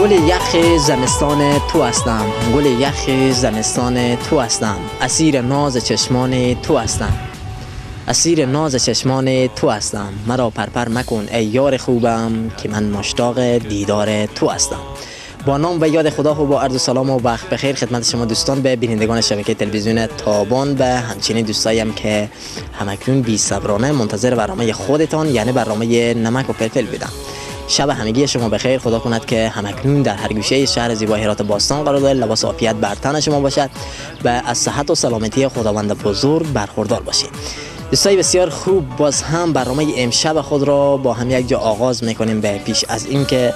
گل یخ زمستان تو هستم، گل یخ زمستان تو هستم، اسیر ناز چشمان تو هستم، اسیر ناز چشمان تو هستم، مرا پرپر مکن ای یار خوبم که من مشتاق دیدار تو هستم. با نام و یاد خدا و با عرض سلام و وقت بخیر خدمت شما دوستان به بینندگان شبکه تلویزیون تابان و همچنین دوستایم که همکنون بی صبرانه منتظر برنامه خودتان یعنی برنامه نمک و فلفل بودم. شب همگی شما بخیر. خدا کند که همکنون در هر گوشه شهر زیبای هرات باستان قرار دارید، لباس عافیت بر تن شما باشد و از صحت و سلامتی خداوند بزرگ برخوردار باشید. دوستای بسیار خوب، باز هم برنامه امشب خود را با هم یک جا آغاز میکنیم. به پیش از اینکه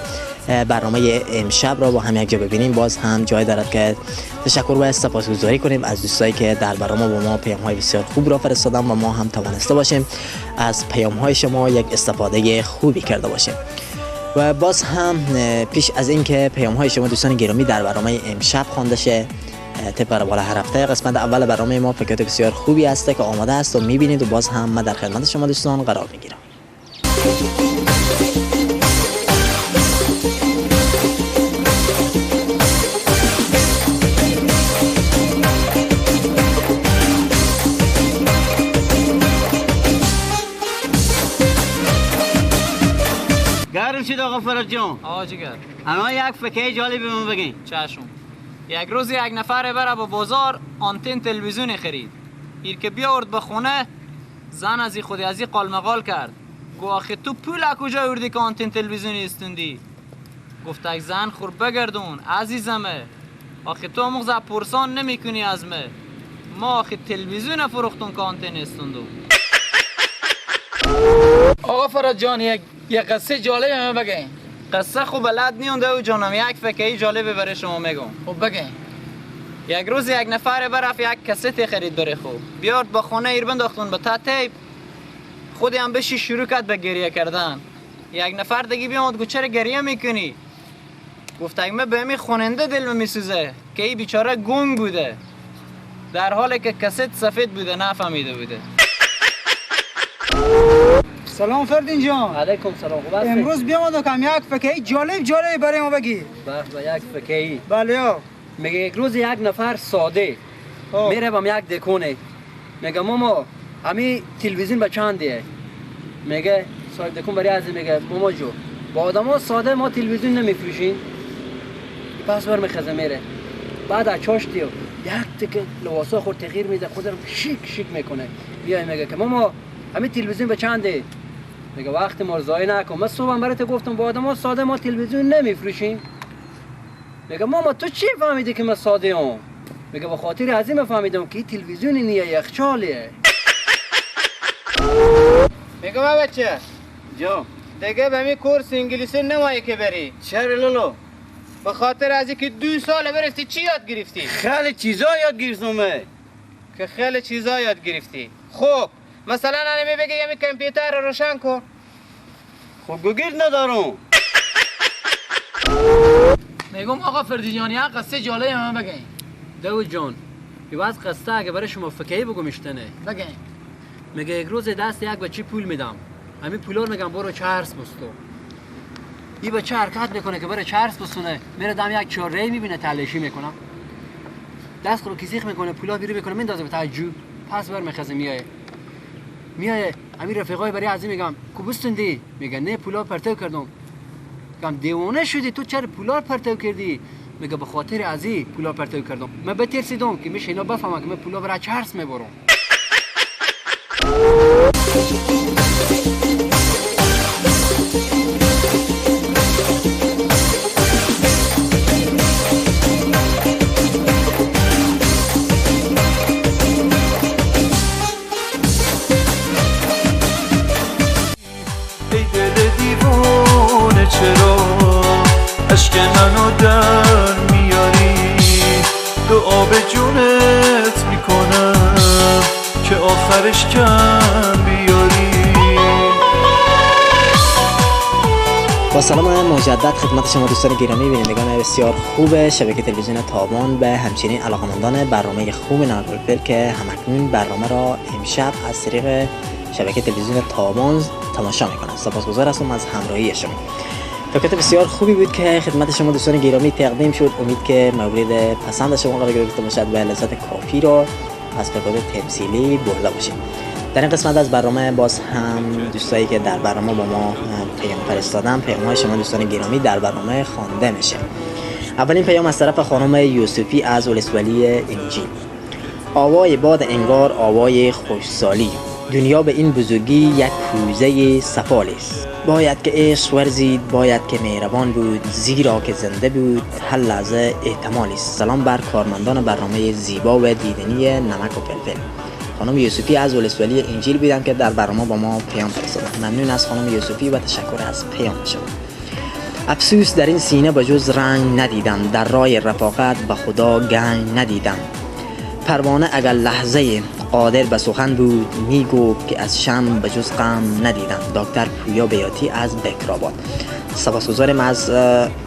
برنامه امشب را با هم یک جا ببینیم، باز هم جای دارد که تشکر و سپاسگزاری کنیم از دوستایی که در برنامه با ما پیام‌های بسیار خوب را فرستادن و ما هم توانسته باشیم از پیام‌های شما یک استفاده خوبی کرده باشیم. و باز هم پیش از اینکه پیام‌های شما دوستان گرامی در برنامه امشب خوانده شه، طبق روال هر هفته قسمت اول برنامه ما فکرات بسیار خوبی هست که آماده است و می‌بینید و باز هم من در خدمت شما دوستان قرار می‌گیرم. گرم شد آقا فرج جان. آقا جگر، اما یک فکر جالب به من بگین. چشم. یک روز یک نفر بره به بازار آنتن تلویزیون خرید. ایر که بیاورد به خونه، زن از خودی از قال مقال کرد. گو آخه تو پول از کجا آوردی که آنتن تلویزیون استوندی؟ گفت یک زن خور بگردون عزیزمه، آخه تو مغز پرسان نمیکنی از مه، ما آخه تلویزیون فروختون که آنتن استوندو. آقا فرج جان، یک قصه جالب من بگین. قصه خوب بلد نیوم دو جانم، یک فکری جالبه برای شما میگم. خب بگین. یک روز یک نفر برفت یک کست خرید برای خوب، بیارد با خانه ایر بنداختون به تیپ، خودی هم بشی شروع کرد به گریه کردن. یک نفر دیگه بیامد گفت چرا گریه میکنی؟ گفت اگه من به می خواننده دلم میسوزه که این بیچاره گنگ بوده، در حالی که کست سفید بوده نفهمیده بوده. سلام فردین جان. علیکم سلام. خوب هستی؟ امروز بیامدم که یک فکری جالب جالب برای ما بگی. به یک فکری؟ بله. میگه یک روز یک نفر ساده میره با یک دکونه، میگه ماما همی تلویزیون به چنده؟ میگه صاحب دکون برای از میگه ماما جو با آدما ساده ما تلویزیون نمیفروشیم. پس بر میخزه میره، بعد از چاش دیو یک تکه لباسا خود تغییر میده، خود رو شیک شیک میکنه، بیای میگه که ماما همین تلویزیون به چنده؟ میگه وقت ما رو ضایع نکن، من صبحم برات گفتم با آدما ساده ما تلویزیون نمیفروشیم. میگه ماما تو چی فهمیدی که من ساده ام؟ میگه به خاطر از این فهمیدم که این تلویزیون نیه، یخچالیه. میگم بچه جو دیگه به می کورس انگلیسی نمایی که بری. چرا لولو؟ به خاطر از اینکه 2 سال برفتی چی یاد گرفتی؟ خیلی چیزا یاد گرفتم. که خیلی چیزا یاد گرفتی. خب مثلا انا بگه یمی کامپیوتر رو روشن کن. خب گوگل ندارم. میگم آقا فردی جان، یک قصه جالب من بگین. دو جان، یه از قصه اگه برای شما فکری بگم میشتنه. بگین. میگه یک روز دست یک بچه پول میدم، همین پولا رو میگم برو چرس بستو. این بچه حرکت میکنه که بره چرس بستونه، میره دم یک چاره میبینه تلاشی میکنه، دست رو کیسیخ میکنه، پولا بیرون میکنه، میندازه به ته جو، پس بر میخزه میایه. همین رفیقای برای از میگم کو بستوندی؟ میگه نه پولا پرتو کردم. میگم دیوانه شدی تو چرا پولا پرتو کردی؟ میگه به خاطر ازی پولا پرتو کردم، من بترسیدم که میشه اینا بفهمن که من پولا برای چرس میبرم. ای دل دیوانه چرا عشق منو در میاری؟ دعا به جونت میکنم که آخرش کم بیاری. با سلام مجدد خدمت شما دوستان گرامی، بینندگان بسیار خوب شبکه تلویزیون تابان و همچنین علاقمندان برنامه خوب نمک و فلفل که همکنون برنامه را امشب از طریق شبکه تلویزیون تابان تماشا میکنند. سپاسگزار هستم از همراهی شما. فکرت بسیار خوبی بود که خدمت شما دوستان گرامی تقدیم شد. امید که مورد پسند شما قرار گرفته باشد و لذت کافی را از فکرات تمثیلی برده باشید. در این قسمت از برنامه باز هم دوستایی که در برنامه با ما پیام فرستادن، پیام‌های شما دوستان گرامی در برنامه خوانده میشه. اولین پیام از طرف خانم یوسفی از ولسوالی انجیل. آوای باد انگار آوای خوشسالی، دنیا به این بزرگی یک کوزه سفال است. باید که عشق ورزید، باید که مهربان بود، زیرا که زنده بود هر لحظه احتمال است. سلام بر کارمندان برنامه زیبا و دیدنی نمک و فلفل. خانم یوسفی از ولسوالی انجیل بودم که در برنامه با ما پیام فرستادند. ممنون از خانم یوسفی و تشکر از پیام شما. افسوس در این سینه به جز رنگ ندیدم، در رای رفاقت به خدا گنگ ندیدم. پروانه اگر لحظه قادر به سخن بود، می گفت که از شم به جز غم ندیدم. دکتر پویا بیاتی از بکرآباد. سپاسگزارم از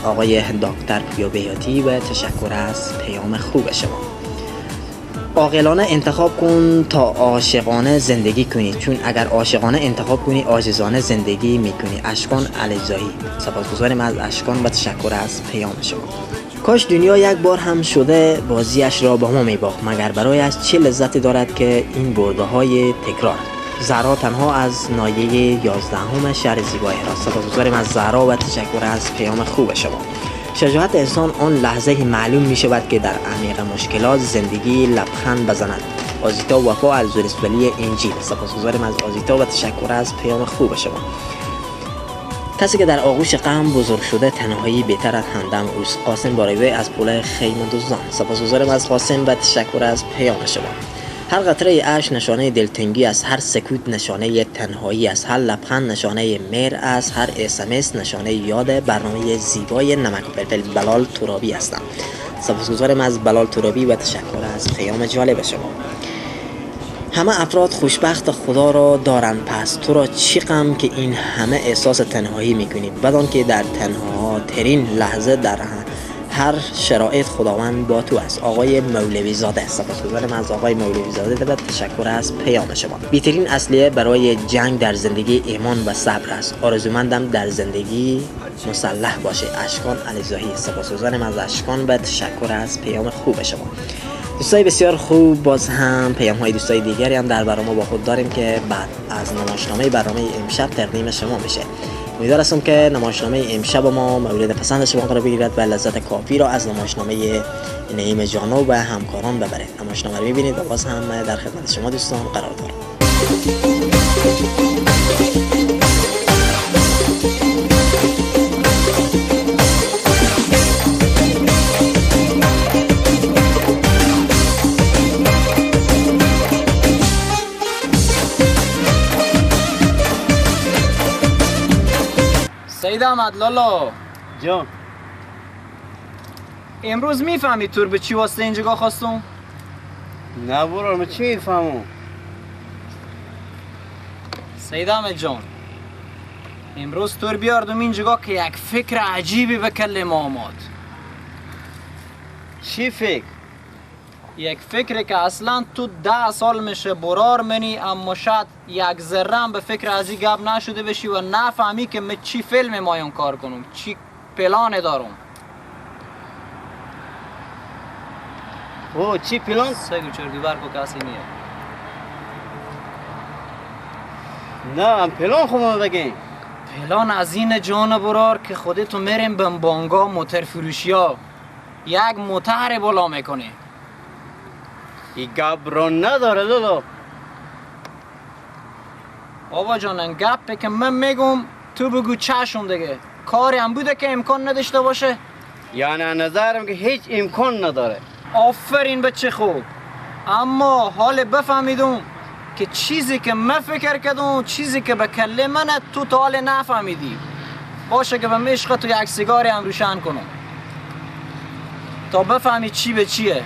آقای دکتر پویا بیاتی و تشکر از پیام خوب شما. عاقلانه انتخاب کن تا عاشقانه زندگی کنی، چون اگر عاشقانه انتخاب کنی عاجزانه زندگی میکنی. اشکان علیزایی. سپاسگزارم از اشکان و تشکر از پیام شما. کاش دنیا یک بار هم شده بازیش را با ما میباخت، مگر برایش چه لذتی دارد که این برده های تکرار. زهرا تنها از ناحیه 11 شهر زیبای هرات. سپاسگزارم از زهرا و تشکر از پیام خوب شما. شجاعت انسان آن لحظه معلوم می شود که در عمیق مشکلات زندگی لبخند بزند. آزیتا وفا از ولسوالی انجیل. سپاسگزارم از آزیتا و تشکر از پیام خوب شما. کسی که در آغوش غم بزرگ شده تنهایی بهتر از همدم اوست. قاسم باروی از پل خیمه دزدان. سپاسگزارم از قاسم و تشکر از پیام شما. هر قطره اشک نشانه دلتنگی است، هر سکوت نشانه تنهایی است، هر لبخند نشانه مهر است، هر SMS نشانه یاد برنامه زیبای نمک و فلفل. بلال ترابی هستم. سپاسگزارم از بلال ترابی و تشکر از پیام جالب شما. همه افراد خوشبخت خدا را دارند، پس تو را چی غم که این همه احساس تنهایی میکنی؟ بدان که در تنها ترین لحظه در هر شرایط خداوند با تو است. آقای مولوی زاده. سپاسگزارم از آقای مولوی زاده و تشکر از پیام شما. بهترین اصلیه برای جنگ در زندگی ایمان و صبر است. آرزومندم در زندگی مسلح باشه. اشکان علیزاهی. سپاسگزارم از اشکان و تشکر از پیام خوب شما. دوستای بسیار خوب، باز هم پیام های دوستای دیگری هم در برنامه با خود داریم که بعد از نمایشنامه برنامه امشب تقدیم شما میشه. امیدوار هستم که نمایشنامه امشب ما مورد پسند شما قرار بگیرد و لذت کافی را از نمایشنامه نعیم جانو و همکاران ببرید. نمایشنامه رو می‌بینید و باز هم در خدمت شما دوستان قرار دارم. سید احمد لالا جان، امروز میفهمی تور به چی واسه اینجا خواستم؟ نه برو، من چی میفهمم؟ سید احمد جان، امروز تور بیاردم اینجا که یک فکر عجیبی به کل ما آمد. چی فکر؟ یک فکری که اصلا تو 10 سال میشه برار منی، اما شاید یک ذره هم به فکر از این گپ نشده بشی و نفهمی که من چی فیلم مایون کار کنم، چی پلان دارم. او چی پلان؟ سگو چرا دیوار کو کسی نیه. نه پلان خودم بگین. پلان از این جان برار که خودتو میریم به بانگا موتر فروشی ها یک موتر بالا میکنی. این گپ رو نداره دادا. بابا جان این گپه که من میگم تو بگو چشم دیگه. کاری هم بوده که امکان نداشته باشه؟ یعنی نظرم که هیچ امکان نداره. آفرین بچه خوب. اما حال بفهمیدم که چیزی که من فکر کردم، چیزی که به کله منه تو تا حال نفهمیدی. باشه که به عشق تو یک سیگاری هم روشن کنم تا بفهمی چی به چیه.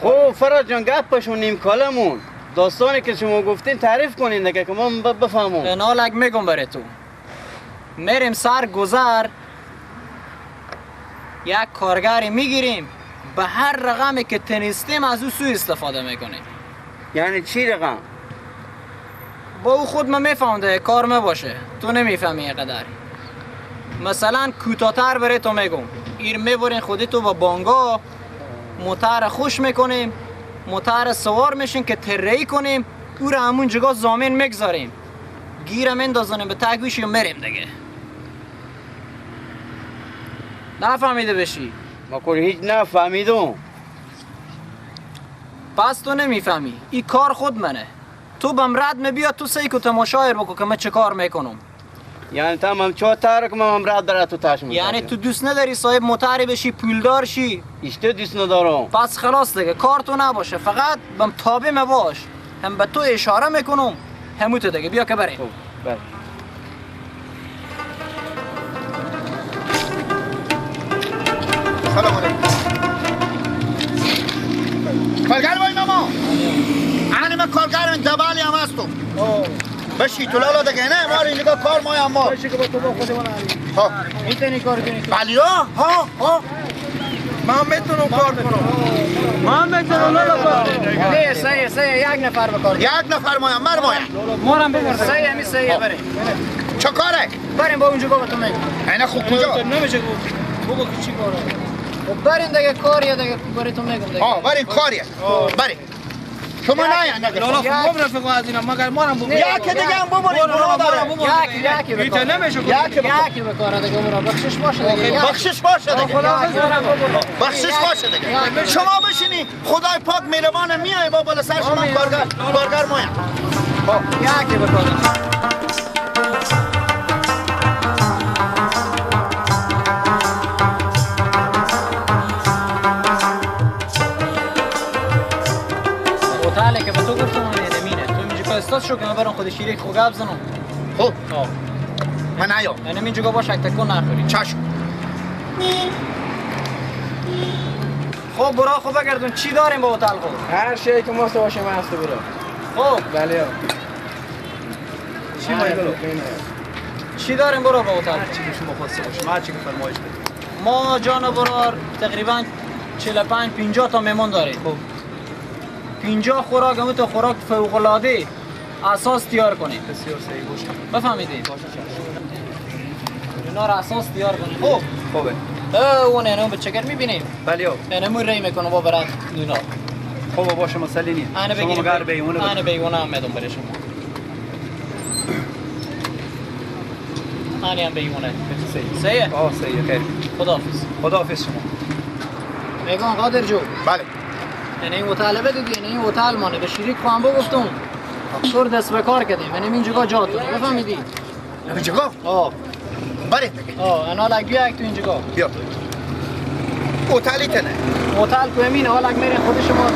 خب فراز جان گپشون نیم کالمون داستانی که شما گفتین تعریف کنین دیگه که ما بفهمم. انالک میگم بره تو. میریم سر گذر یک کارگری میگیریم، به هر رقمی که تنیستیم از او سوء استفاده میکنیم. یعنی چی رقم؟ با او خود من میفهمده کار ما باشه، تو نمیفهمی اینقدر. مثلا کوتاه‌تر برای تو میگم، ایر میبرین خودی تو با بانگا موتر خوش میکنیم، موتر سوار میشین که تره‌ای کنیم، او را همون جگاه زامن میگذاریم، گیرم اندازانیم به تگویشی و مریم دیگه. نفهمیده بشی؟ ما کل هیچ نفهمیدم. پس تو نمیفهمی، این کار خود منه. تو بم رد می بیا تو سعی کو تماشایر بکن که من چه کار میکنم. یعنی تمام چه تارک من هم رد برات تو تاش. یعنی تو دوست نداری صاحب موتری بشی پولدار شی؟ ایشته دوست ندارم. پس خلاص دیگه کار تو نباشه، فقط بم تابع مباش، هم به تو اشاره میکنم همو تو دیگه. بیا که بریم. بله. سلام علیکم. کارگر بای ماما. انا من کارگر من دبالی هم هستم. بشی تو لالا دیگه نه ما رو نگاه کار ما هم ما. بشی که با تو با خودمون علی. ها. میتونی کار کنی؟ بله ها ها. من میتونم کار کنم. من میتونم لالا کار. نه سه سه یک نفر بکار. یک نفر مایم مر مایم. مارم ببر. سه همی سه بریم. چه کاره؟ بریم با اونجا بابا تو میگم. اینا خوب کجا؟ نمیشه گفت. بگو که چی کاره؟ خب بریم دیگه کاریه دیگه برای تو میگم دیگه. ها بریم کاریه. بریم. شما نه نه لالا خوب رفیق از اینا مگر مارم ببر. یک دیگه هم ببریم یک یک بکار. نمیشه یک بکار دیگه برو بخشش باشه دیگه. بخشش باشه دیگه. بخشش باشه دیگه. شما بشینی خدای پاک مهربان میای با بالا سر شما کارگر کارگر مایم. یک بکار. که به تو گفتم اون نمینه تو اینجا استاد شو که من برام خود شیریک خو گپ زنم. خب من نیام. یعنی اینجا باش یک تکون نخوری. چشم. خب برا خب بگردون چی داریم با هتل خود؟ هر شی که ماست باشه من هست برا. خب بله. چی باید چی داریم برا با هتل؟ هر چی که شما خواسته باشه، هر چی که فرمایش بدید. ما جان برار تقریبا 45 50 تا مهمان داریم. خب 50 خوراک همون تو خوراک فوق العاده اساس تیار کنیم. بسیار صحیح باشه. بفهمیدید؟ باشه چشم. اینا رو اساس تیار کنیم. خب خوبه. اون اینو به چکر می‌بینیم. بله. اینمون ری میکنم با برات اینا. خب باشه مسئله نیست. شما مگر به اون انا به اون هم میدم برای شما. انا هم به اونه. صحیح. آه صحیح خیر. خداحافظ. خداحافظ شما. میگم قادر جو. بله. یعنی این هتل بدید، یعنی این هتل مانه به شریک خواهم بگفتم طور دست به کار کردیم، یعنی اینجا جاتون بفهمیدی؟ اینجا؟ آه بله دیگه. آه انا لگ بیا تو اینجا بیا هتلی تنه هتل کو امینه حالا میرین خود شما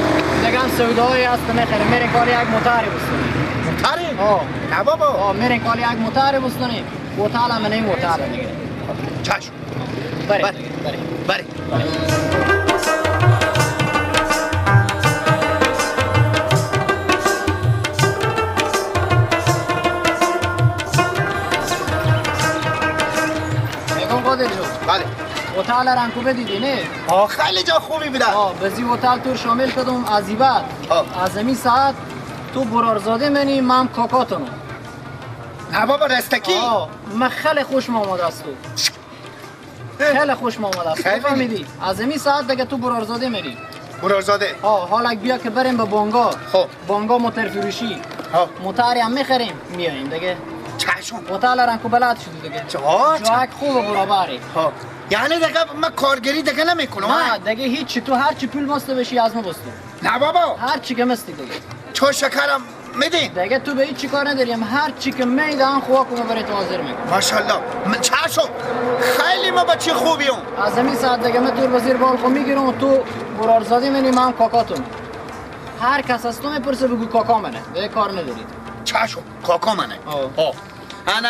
دیگه هم سودایی هست میخره میرین کار یک موتاری بستونی. موتاری؟ آه نه بابا. آه میرین کار یک موتاری بستونی. هتل هم این هتل دیگه. چشم. بریم بریم بریم. بله. هتل رنگو بدیدی نه؟ آه خیلی جا خوبی بوده. آه بزی هتل تور شامل کردم از بعد. از این ساعت تو برارزاده منی من کاکاتونم. نه بابا رستکی؟ آه من خیلی خوشم آمده است تو. خیلی خوشم آمده است. فهمیدی؟ از این ساعت دیگه تو برارزاده منی. برارزاده؟ آه حالا بیا که بریم به بانگا. خب. بانگا موتر فروشی. موتری هم میخریم میاییم دیگه. چشم. هتل رنگو بلد شدی دیگه. جاک خوبه برابری. ها یعنی دیگه من کارگری دیگه نمیکنم. نه دیگه هیچ تو هر چی پول مسته بشی از ما بستو. نه بابا. هر چی که مستی دیگه. چه شکرم میدین؟ دیگه تو به هیچ چی کار نداریم، هر چی که میدن خواکم برای تو حاضر میکنم. ماشاءالله. چشم. خیلی ما بچه خوبیم. از همین ساعت دیگه من تور وزیر بالخو میگیرم و تو برارزاده منی من کاکاتون. هر کس از تو میپرسه بگو کاکا منه. دیگه کار ندارید. چشم کاکا منه. آه. انا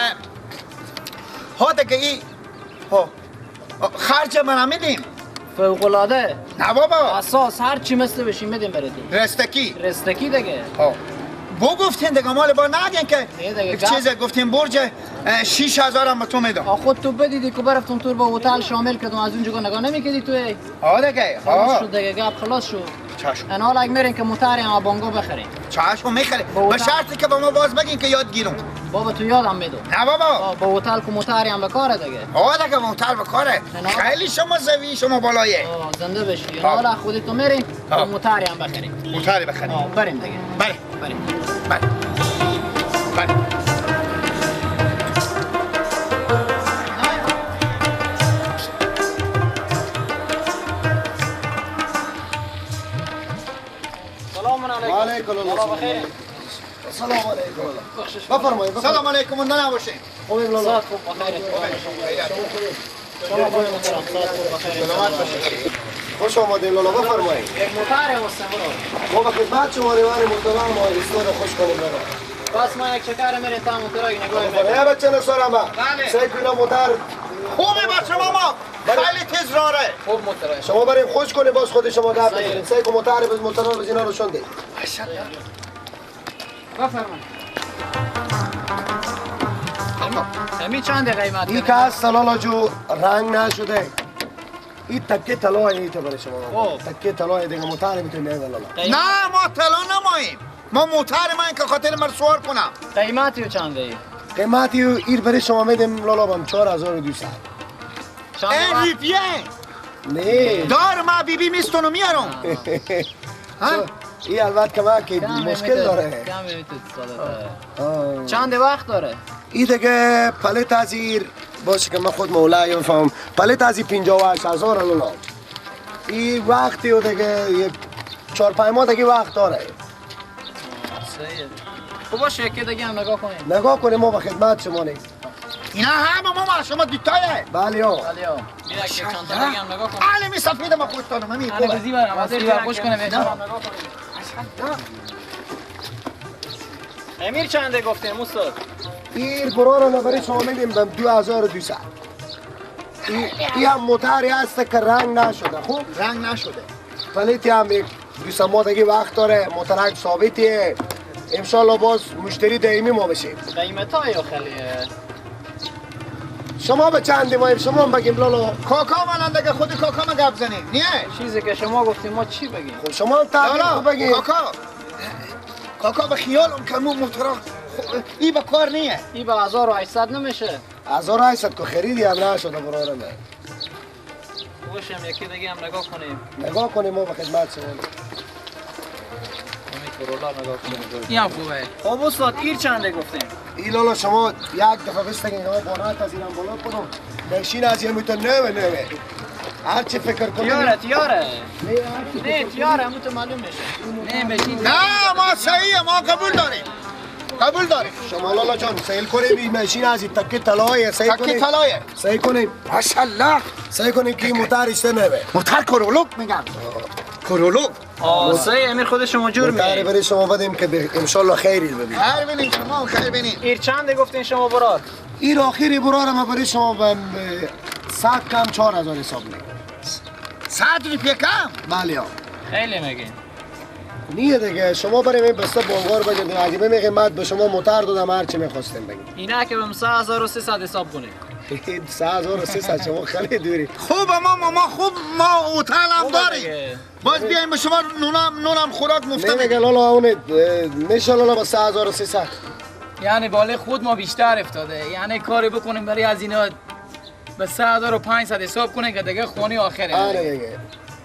ها دیگه ای ها خرج من میدیم فوق العاده. نه بابا اساس هر چی مثل بشیم میدیم برای تو. رستکی رستکی دیگه. ها بو گفتین دیگه مال با نگین که یک چیز گفتین برج 6000 هم تو میدم. آ خود تو بدیدی که برفتم تور با هتل شامل کردم از اونجا نگاه نمیکردی تو. آ دیگه خلاص شد دیگه گپ خلاص شد. چشم. انا حالا میریم که موتر هم بانگو بخریم. چشم میخریم. به شرطی که با ما باز بگین که یاد گیرم. بابا تو یادم میدو. نه بابا. با هتل که موتر هم بکاره دیگه. آه دیگه موتر بکاره. خیلی شما زوی شما بالایه. زنده بشی. حالا خودت تو میریم موتر هم بخریم. موتر بخریم. بریم دیگه. بریم. بریم. بریم. بریم. علیکم الله. سلام علیکم. بفرمایید. سلام علیکم. مونده نباشین. خوبیم لالا. ساعت خوب بخیر. شما خوبید. سلامت باشید. خوش آمدید لالا. بفرمایید. یک موتر هستم برو. ما به خدمت شما ریوان محترم ما استاد خوش کنیم لالا. بس ما یک چکر میریم تا موتر نگاه میکنیم. بله بچه نصارم. سعی کنید موتر خوبه بچه ماما. خیلی تیز راره. خوب موتره. شما بریم خوش کنید باز خود شما گپ بزنید. سعی کن موتر بز موتر رو بزینا روشن ده. بفرمایید. همین چند قیمت؟ این که هست لالا جو رنگ نشده. این تکه طلا این تو برای شما. تکه طلا دیگه موتر میتونیم لالا. نه ما طلا نماییم. ما موتر من که خاطر من سوار کنم. قیمتی چنده ای؟ قیمتی ایر برای شما میدم لالا بام 4200. این ریپیه؟ نه دار ما بیبی میستونو میارم. ها؟ این البته که ما که مشکل داره. چند وقت داره؟ این دیگه پلیت از ایر باشه که من خود مولای میفهمم. پلیت از 58000 لالا. این وقتی و دیگه 4-5 ماه دیگه وقت داره. خب باشه یکی دیگه هم نگاه کنیم. نگاه کنیم ما به خدمت شما نیست. اینا همه ما شما دیتایه. بله ها. بله ها. بیا که چند تا دیگه هم نگاه کنیم. علی سفید ما خودتون من خوبه. علی برم از خوش کنه نگاه کنیم. امیر چنده گفتیم استاد؟ ایر برا رو برای شما میدیم به 2200. این هم موتری هست که رنگ نشده. خوب؟ رنگ نشده. پلیتی هم یک 2 ماه دیگه وقت داره. موترک ثابتیه. انشالله باز مشتری دائمی ما بشیم. قیمت های خیلیه. شما به چند مایم شما هم بگیم لالا. کاکا من دیگه خود کاکا ما گپ زنیم. نیه؟ چیزی که شما گفتیم ما چی بگیم؟ خب شما هم تعبیر خوب بگیم. کاکا کاکا به خیالم که مو موتورا ای به کار نیه. ای به 1800 نمیشه. 1800 که خریدی هم نشده برادر من. باشم یکی دیگه هم نگاه کنیم. نگاه کنیم ما به خدمت شما. این هم خوبه. خب استاد ایر چنده گفتیم؟ ای لالا شما یک دفعه بستگین که بانات از اینم بالا کنم. ماشین از یه میتون نوه هر چی فکر کنیم. تیاره تیاره. نه تیاره همون تو معلوم میشه. نه ماشین. نه ما صحیحه ما قبول داریم. قبول داریم. شما لالا جان سیل کنیم این ماشین از این تکه طلایه سیل کنیم. تکه طلایه. سیل کنیم. ماشاءالله. سیل کنیم که موتر ایشته نوه. موتر کرولوک میگم. کرولوک. سه امیر خود شما جور می‌کنه. برای شما بدیم که انشالله خیری ببینیم. خیر ببینیم شما خیر ببینیم. ایر چند گفتین شما برار؟ ایر آخری برار ما برای شما به 100 کم 4000 حساب می‌کنم. 100 روپیه کم؟ بله ها. خیلی میگین. نیه دیگه شما برای این بسته بونگار بگید اگه بمی قیمت به شما موتر دادم هر چی می‌خواستیم بگیم. اینا که به 3300 حساب کنید. 3300 شما خیلی دوری. خوب ما خوب ما هتل هم داریم. باز بیایم به شما نونم خوراک مفت میدیم. میگه لالا اون میشه لالا با 3300. یعنی بالای خود ما بیشتر افتاده. یعنی کاری بکنیم برای از اینا به 3500 حساب کنه که دیگه خونی آخره. آره دیگه.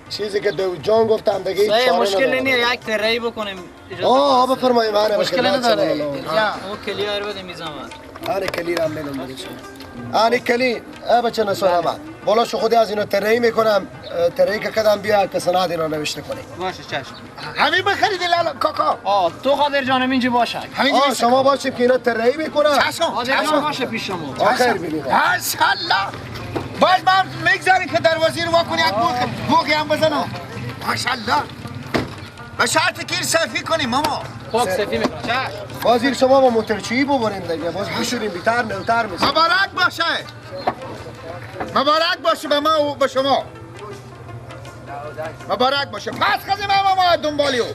چیزی که دو جان گفتم دیگه هیچ چاره مشکلی نیست یک تری بکنیم. آه بفرمایید من مشکل نداره. او کلیار بده میزم. آره کلیرم بدم دیگه. آنی کلی ای بچه نسوارم بالا شو خودی از اینو تری میکنم. تری که کدام بیا که سند اینا نوشته کنی. باشه چشم. همین بخرید لالا کاکا. تو قادر جانم اینجا باشه. همین شما باشیم که اینا تری میکنن. چشم چشم باشه پیش شما. آخر ببینیم. ماشاءالله. باز من میگذاریم که دروازه رو وا کنی یک بوقی هم بزنم. ماشاءالله. به شرط که سفی کنیم ماما. پاک سفی میکنم. چشم. باز شما با موتورچی ببریم دیگه. باز بشوریم بیتر نوتر میشه. مبارک باشه. مبارک باشه به ما و به شما. مبارک باشه. پس خزیم ما دنبالی او.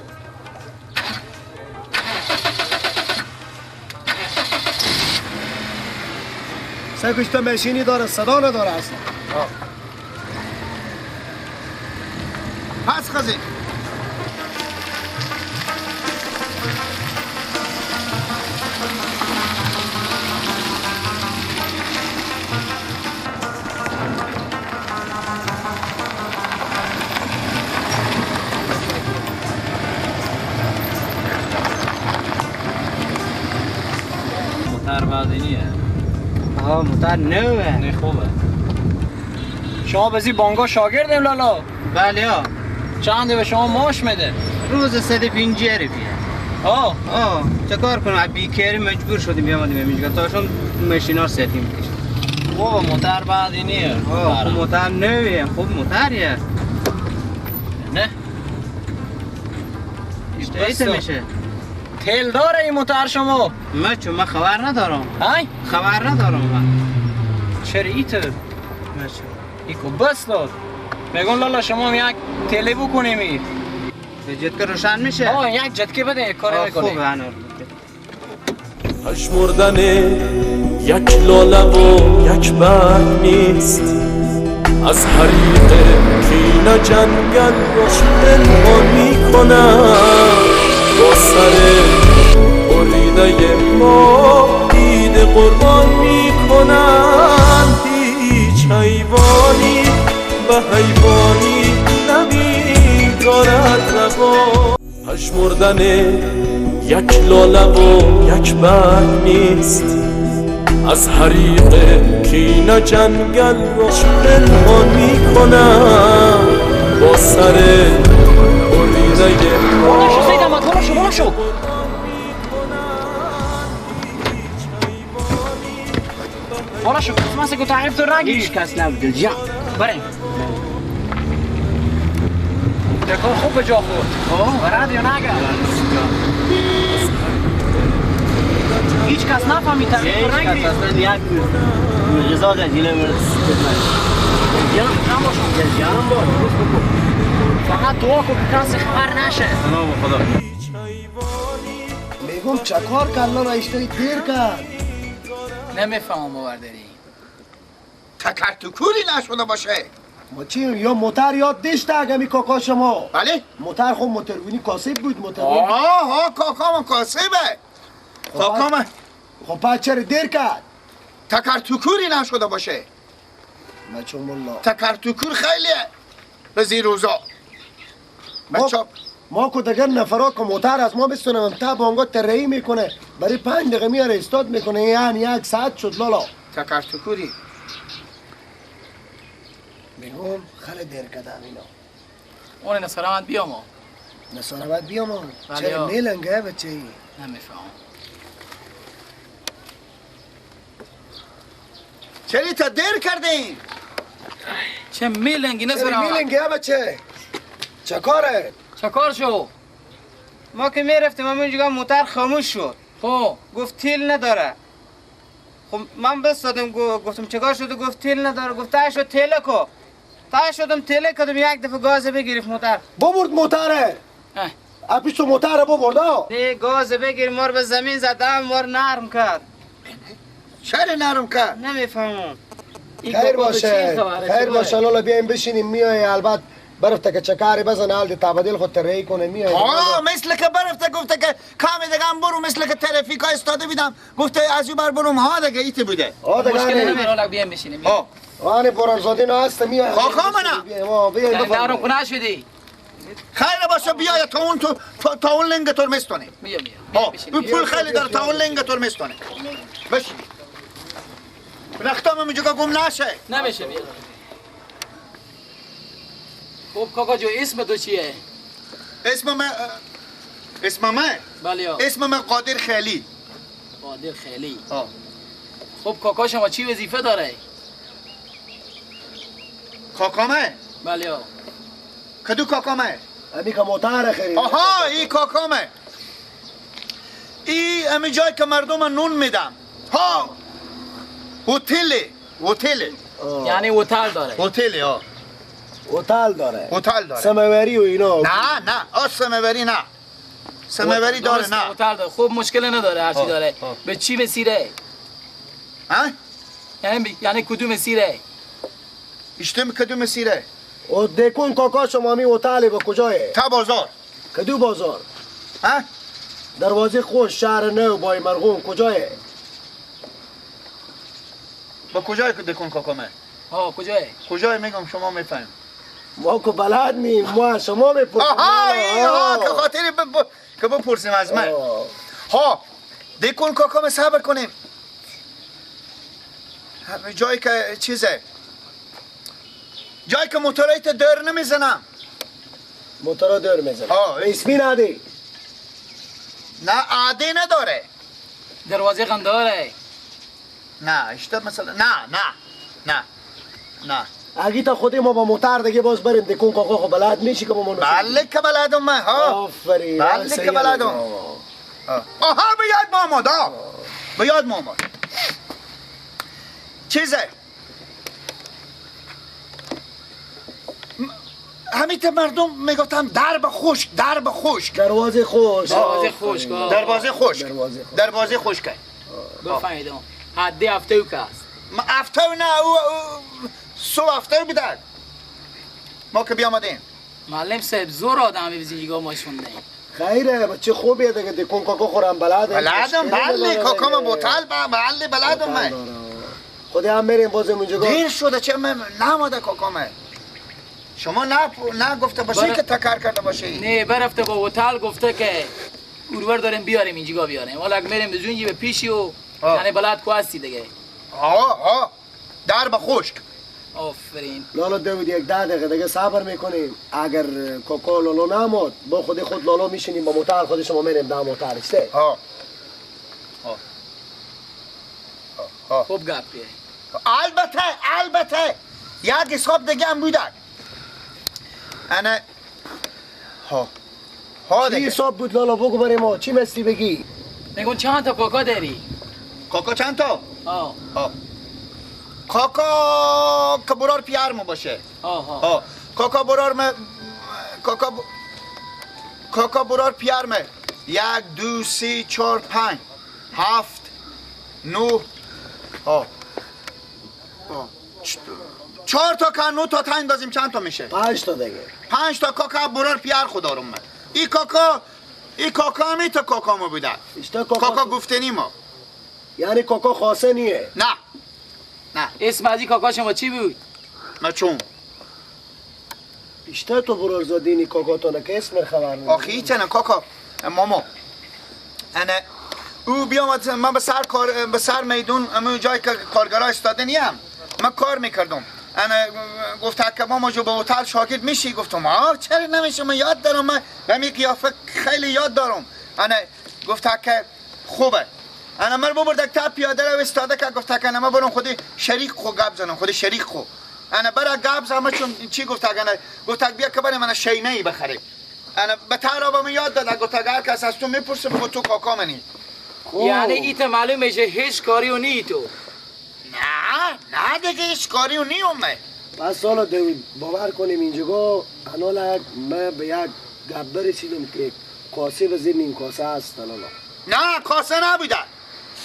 سه کشتا ماشینی داره صدا نداره اصلا. پس خزیم. موتر نوه. نه خوبه. شما بزی بانگا شاگردیم لالا؟ بله ها. چند به شما ماش میده؟ روز 150 روپیه. آه آه چه کار کنم؟ بیکاری مجبور شدیم بیامدیم اینجا تاشون ماشینا سفی میکشیم. خوب موتر بعد اینیه. آه خوب موتر نویه، خوب موتریه. نه ایت میشه. تیل داره این موتر شما؟ من چون من خبر ندارم. های؟ خبر ندارم من. چرا ایت؟ ایکو بس داد. میگن لالا شما یک تله بکنیم ای. به جتکه روشن میشه؟ آه یک جتکه بده یک کاری میکنه. خوبه انار. پژمردن یک لاله و یک برگ نیست، از حریق کینه جنگل را پنهان میکنم، با سر بریده ما عید قربان میکنن. هیچ حیوانی به حیوانی نمیدارد روا. پژمردن یک لاله و یک برگ نیست، از حریق کینه جنگل را پنهان میکنم، با سر بریده ما. بالا شو سید احمد، بالا شو، بالا شو. بالا شو، قسمت که تعریف تو رنگی. هیچ کس نبود جان. بریم. دکان خوب به جا خورد. برد یا نگرد؟ هیچ کس نفهمید تعریف تو رنگی. هیچ کس اصلا یک غذا در جلوی مرد. جان باش. جان باش. فقط دعا کن که کسی خبر نشه. سلام خدا. میگم چه کار کرد لالا اشتری دیر کرد. نمیفهمم باورداری. تکرتکوری نشده باشه. ما چی یا موتر یاد داشته اگه می کاکا شما. بله؟ موتر خب موترونی کاسب بود موترونی. آها کاکا ما کاسبه. کاکا ما. خب پس چرا دیر کرد؟ تکرتکوری نشده باشه. مچم الله. تکرتکور خیلیه. به زیر روزا. ما کو دیگر نفرا که موتر از ما بستونم تا بانگا ترهی میکنه برای 5 دقیقه میاره استاد میکنه، یعنی 1 ساعت شد لالا. تکرتکوری. میگم خیلی دیر کردم اینا. اون نصرآباد بیا ما. نصرآباد بیا ما. چرا میلنگه بچه ای؟ نمیفهمم. چرا تا دیر کردین؟ چه میلنگی نصرآباد؟ چرا میلنگه بچه؟ چه کاره؟ چه کار شو؟ ما که میرفتیم همونجا موتر خاموش شد. خب گفت تیل نداره. خب من بس دادم، گفتم چیکار شده؟ گفت تیل نداره. گفت تا شد تیله کو. تا شدم تیله کردم، یک دفعه گاز بگیریم موتر. ببرد موتره. اپیش تو موتره ببرد. نه گاز بگیر مار به زمین زدم، مار نرم کرد. چرا نرم کرد؟ نمیفهمم. خیر باشه خیر باشه لالا، بیایم بشینیم میای. البته برفته که چکاری بزن حال تبدیل خود ترهی کنه میای. آه مثل که برفته گفته که کام دیگه هم برو، مثل که ترافیک ها استاده بیدم گفته از او بر بروم. ها دیگه ایت بوده. آه دیگه مشکل نمیره، بیایم بشینیم. آه آنی برانزاده نه هست میای. کاکا منم بیایم نرم کنه شدی. خیر باشه بیای تا اون تا اون لنگ تور مستونه. بیا بیا پول خیلی داره، تا اون لنگ تور مستونه. بشین رختام اینجا گم نشه. نمیشه. بیا. خب کاکا جو اسم تو چیه؟ اسم من اسم من؟ بله. اسم من قادر خیلی. قادر خیلی. آه. خب کاکا شما چی وظیفه داره؟ کاکا من؟ بله. کدو کاکا من؟ امی که موتر خرید. آها ای کاکا من. ای امی جای که مردم نون میدم. ها هتل هتل. یعنی هتل داره. هتل ها. هتل داره. هتل داره. سماوری و اینا. نه نه، آ سماوری نه. سماوری داره نه. هتل داره. خب مشکل نداره، هر چی داره. به چی مسیره؟ ها؟ یعنی کدوم مسیره؟ اشتم کدوم مسیره؟ او دکون کاکا شما می هتل به کجایه؟ تا بازار. کدو بازار؟ ها؟ دروازه خوش شهر نو بای مرغون کجایه؟ با کجای دکون کاکا من؟ ها کجایه؟ کجای میگم شما میفهمید. ما که بلد نیم، ما شما میپرسیم. آها این ها که خاطر که بپرسیم از من. ها دکون کاکا صبر کنیم. جایی که چیزه، جایی که موتورایت دور نمیزنم. موتورا دور میزنم. اسمی ندی؟ نه عادی نداره. دروازه قنداره. نه اشتر مثلا نه نه نه نه. اگه تا خودی ما با موتر دیگه باز بریم دکون کاکا خب بلد میشی که با ما بله که بلدم من. ها آفرین. بله که بلدم. آها به یاد ما آمد. به یاد ما آمد چیزه همین مردم میگفتم درب خشک، درب خشک، دروازه خشک، دروازه خشک، دروازه خشک، دروازه خشک. بفهمیدم حدی هفته او که است. هفته نه او سو هفته بوده ما که بیامدیم. معلم صاحب زور آدم بزنگا ما شونده. خیره بچه خوبیه دیگه دکون کاکا خورم بلده. بلدم بله کاکا من بوتل بله بلدم من. خودی هم میریم بازم اونجا. دیر شده چه من نماده کاکا من. شما نه گفته باشی که تکر کرده باشی. نه برفته با هتل گفته که اورور داریم بیاریم اینجا بیاریم. حالا اگه میریم بزنگی به پیشی و یعنی بلد کو هستی دیگه. ها درب خشک. آفرین. لالا داوود یک 10 دقیقه دیگه صبر میکنیم. اگر کاکا لالو نمود با خود خود لالو میشینیم با موتر خود شما میریم در موتر سه. ها ها خوب گپیه. البته یک حساب دیگه هم بوده. انا ها ها دیگه. چی حساب بود لالا بگو برای ما چی مستی بگی؟ میگم چند تا کاکا داری؟ کاکا چند تا؟ ها ها کاکا که برار پیار ما باشه. ها کاکا برار ما کاکا برار پیار ما 1 2 3 4 5 7 9 ها 4 تا که 9 تا اندازیم چند تا میشه؟ 5 تا دیگه. 5 تا کاکا برار پیار خدا من. ای کاکا همی تا کاکا ما بوده. کاکا گفتنی ما. یعنی کاکا خاصه نیه؟ نه نه. اسم از این کاکا شما چی بود؟ من چون بیشتر تو برارزادینی کاکا که اسم خبر نداری. آخه هیچ نه کاکا ماما انا او بیامد من به سر کار به سر میدون امو جایی که کارگرا استاده نیم من کار میکردم. انا گفت که ماما جو به هتل شاگرد میشی؟ گفتم آه چرا نمیشه من یاد دارم من به می قیافه خیلی یاد دارم. انا گفت که خوبه. انا من ببرد تا پیاده رو استاده که گفت که من برم خودی شریک خو گپ زنم خودی شریک خو. انا برا گپ زنم چون چی گفت که گفت بیا که برای من شینه ای بخری. انا به ترابم یاد داد گفت اگر کس از تو میپرسه بگو تو کاکا منی. یعنی ایت معلوم میشه هیچ کاری و نی تو. نه نه دیگه هیچ کاری و نی اومه. پس سالا باور کنیم اینجا انالا من به یک گپ رسیدم که کاسه به زیر نیم کاسه هست. نه کاسه نبوده،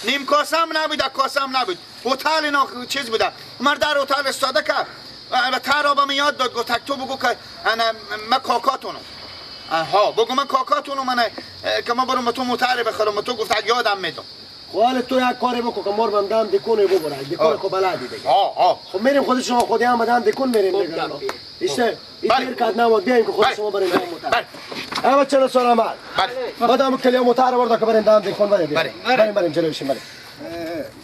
نیم کاسه هم نبوده، کاسه هم نبود. هتل اینا چیز بوده. من در هتل استاده که و ترابم یاد داد گفت تو بگو که انا من کاکاتونم. ها بگو من کاکاتونم من که من برم تو موتر بخرم. تو گفت یادم میدم. خب تو یک کاری بکن که مربم دم دکونه ببره دکونه که بلدی دیگه. خب میریم خود شما خودی هم دم دکون میریم دیگه. ایشته این دیر کد نماد بیایم که خود شما بریم دم موتر. اما چرا سال عمل بعد کلیا موتر برد که بریم دم دکون بریم. بریم بریم جلو بشیم بریم.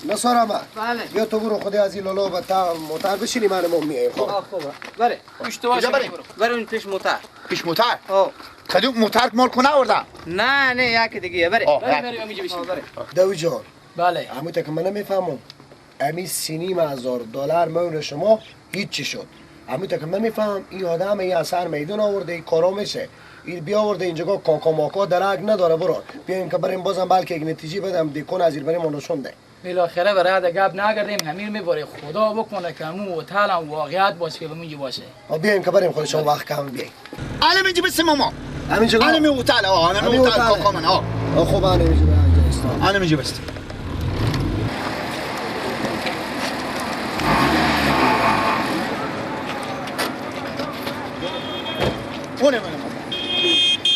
نصار عمل بله بیا تو برو خودی از این لالو و تا موتر بشینی من ما میایم. خب خوبه بله کجا بریم؟ بریم پیش موتر. پیش موتر؟ کدوم موتر مال کنه آوردم؟ نه نه یک دیگه بره. بریم اینجا بشین. داوود جان بله همون که من نمیفهمم امی $3,500 مون شما هیچ شد. همون که من میفهمم این آدم این اثر میدون آورده این کارا میشه این بیاورده اینجا کاکا ماکا درک نداره. برو بیایم که بریم بازم بلکه یک نتیجه بدم دکون از این بریم نشون ده. بالاخره برای گپ نگردیم همین میبره خدا بکنه که همون هتل هم واقعیت باشه که بمونجی باشه. بیایم که بریم خودشون وقت کم بیایم. الان اینجا بس ماما. همینجا الان هتل الان هتل کاکا من خب الان اینجا الان اینجا بس. اونه من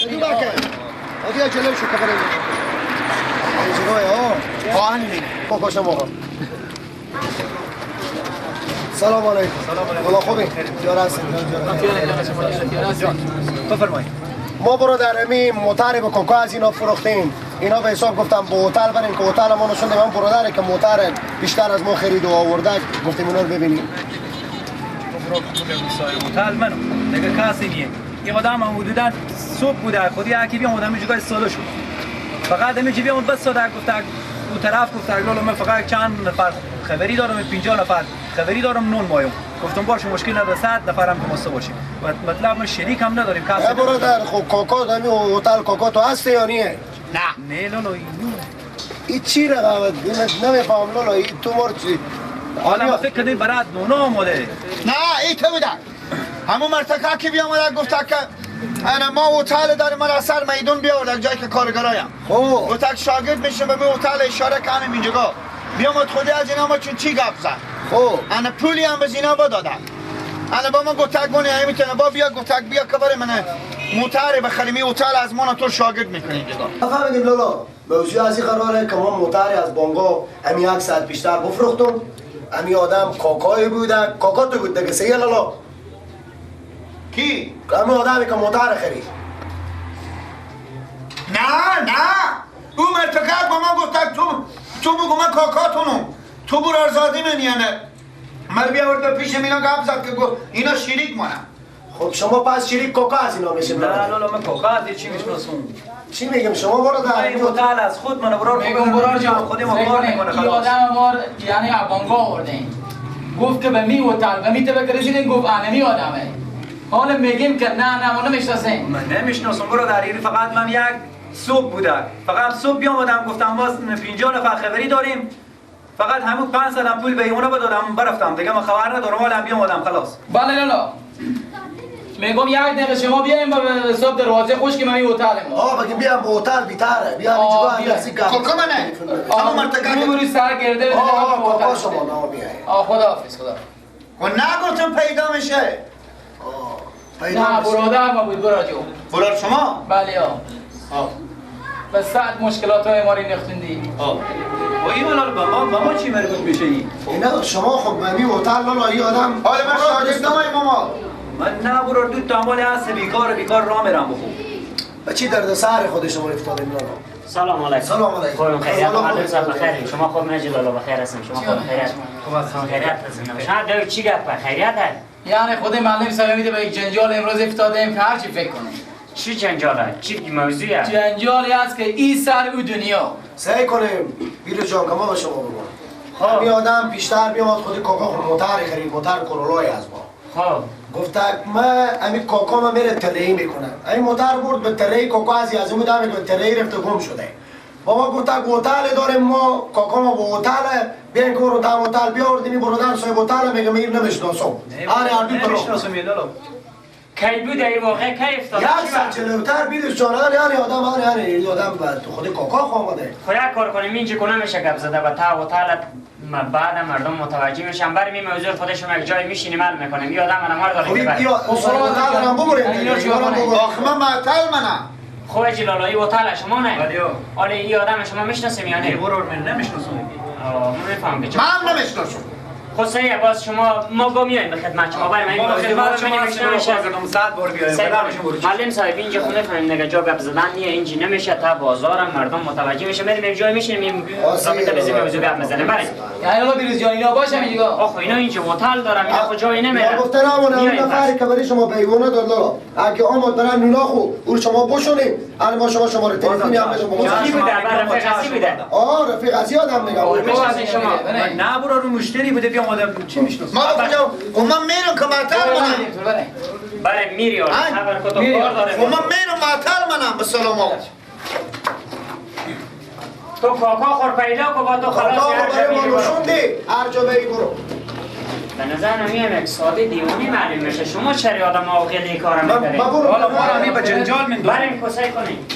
کدوم باکه بیا جلو شو که بریم اینجا. ها همین کاکا شما سلام علیکم. سلام علیکم. والله خوبی؟ جار هستین. جان بفرمایید. ما برادر امی موتر به کاکا از اینا فروختیم. اینا به حساب گفتم به هتل بریم که هتل ما نشون دیم. برادر که موتر بیشتر از ما خرید و آورده، گفتیم اونا رو ببینیم. هتل منو دیگه کسی نیه. این آدم هم حدوداً صبح بوده، خودی یکی بیام آدم جگای ساده شد. فقط همین بیام بس ساده گفت اون طرف گفت لالا من فقط چند نفر خبری دارم، 50 نفر خبری دارم نون مایم. گفتم باشه مشکل نداره، 100 نفرم که ماست باشیم. مطلب ما شریک هم نداریم کسی. برادر خب کاکا دمی هتل کاکا تو هستی یا نیه؟ نه نه لالا این چی رقمت نمیفهم لالا. این تو مار چی؟ حالا فکر کردیم برات نون آماده. نه این تو بوده. همون مرتکه که بیامده گفت که انا ما هتل داریم، من از سر میدون بیاورد جایی که کارگرایم. خب گفت شاگرد میشم به هتل اشاره کنم اینجا. بیامد خودی از اینا ما چون چی گپ زد. خب انا پولی هم به اینا بدادم. انا با ما گفت گونه میتونه با بیا گفت بیا که برای من موتر بخریم. این هتل از ما تو شاگرد میکنیم اینجا. فهمیدیم لالا. موضوع از این قراره که ما موتر از بانگا امی یک ساعت بیشتر بفروختم. امی آدم کاکای بوده، کاکا تو بود دیگه سیه لالا. کی؟ امی آدمی که موتر خرید. نه نه او مرتکب با ما گفت تو بگو من کاکاتونم، تو برارزادی من. یعنی من بیاورد پیش اینا گپ زد که گفت اینا شریک منم. خب شما پس شریک کاکا از اینا میشیم؟ نه لالا من کاکا از چی میشناسم؟ چی میگم شما برادر؟ این هتل از خود من برار میگم برار جان خود ما کار میکنه خلاص. این آدم ما یعنی ابانگا آوردیم، گفت که به می هتل به می تبک رسیدیم، گفت انمی آدمه. حالا میگیم که نه نه ما نمیشناسیم. من نمیشناسم برادر، این فقط من یک صبح بوده، فقط صبح بیامدم گفتم باز 50 نفر خبری داریم، فقط همون 500 پول به اونا بدادم برفتم دیگه، من خبر ندارم. حالا بیامدم خلاص. بله لالا میگم یک دقیقه شما بیایم با حساب دروازه خوش که من این هتل ما. آ بگیم بیام به هتل بیتره، بیام اینجا اندازی گپ. کاکا منه. آ مرتکب رو سر گرده بده. آ شما نه بیای. آ خداحافظ خدا. و نگفتم پیدا میشه. پیدا نه برادر ما بود برادر جون. برادر شما؟ بله آ. به صد مشکلات های ما رو نختوندی. و این لالا با ما چی مربوط میشه این؟ اینا شما خب می هتل لالا این آدم حالا من شاگردم ای ماما. من نه برار دو تا مال هست بیکار راه میرم بخو. و چی درد سر خود شما افتادیم لالا؟ سلام علیکم. سلام علیکم. خوبم خیریت. معلم صاحب بخیر. شما خوب نجی لالا بخیر هستم. شما خوب خیریت. خوب هستم. خیریت هستم. شما دو چی گپ خیریت هست؟ یعنی خود معلم صاحب میده به یک جنجال امروز افتادیم که هر چی فکر کنه. چی جنجاله؟ چی موضوعه؟ جنجالی است که این سر او دنیا. سعی کنیم بیرو جان که ما به شما بگم. می آدم بیشتر میاد خود کاکا خود موتر خرید، موتر کرولای از ما. خب گفت من همین کاکا من میره تله‌ای میکنم. همین موتر برد به تله‌ای کاکا از اون دم به تله‌ای رفت و گم شده. بابا گفت هتل داریم ما، کاکا ما به هتل بیاین که رو دم هتل بیاوردیم. این برادر صاحب هتل میگه من نمیشناسم. آره عربی پرو. نمیشناسم لالا. کی بود این واقعه؟ کی افتاد؟ یک ساعت جلوتر بیدش جان. آره آدم آره آدم تو خود کاکا خامده. خب یک کار کنیم اینجا کنه میشه گپ زده و تا هتل بعد مردم متوجه میشن. بریم این موضوع خودشون یک جای میشینیم حل میکنیم. این آدم من ما رو داره میبره. خب هتل هم ببریم. آخه من معطل منم. خب جلالایی هتل شما نه؟ آره این آدم شما میشناسیم یا نه؟ برو من نمیشناسم. من میفهمم که من نمیشناسم. خب صحیح باز شما ما با میایم به خدمت شما. بریم این خدمت شما نمیشه 100 بار بیایم. معلم صاحب اینجا خونه فهمیم دیگه جا گپ زدن نیه، اینجا نمیشه تا بازارم مردم متوجه میشه. میریم یک جای میشینیم رابطه بزنیم موضوع گپ میزنیم. بریم یعنی حالا بیروز جان اینا باشم اینجا. آخه اینا اینجا هتل دارم، اینا خود جایی نمیرن. گفته نمونه اون نفری که برای شما پیغام داد لالا اگه آمد برن نونا خو او شما بشونیم. الان ما شما شماره تلفنی هم بهشون بگم. کی بوده؟ رفیق اصلی بوده. آ رفیق اصلی آدم میگم. شما نه برو رو مشتری بوده بیا آدم چی میشناسم. ما کجا من میرم که معطل منم. بله میری آره خبر کدوم کار داره. من میرم معطل منم به سلام. تو کاکا خور پیدا کو با تو خلاص. هر جا میری هر جا بری برو. به نظر نمیام یک ساده دیوانی معلوم میشه. شما چرا آدم عاقلی کارم میکنید؟ حالا ما را به جنجال من بریم کوسه کنیم.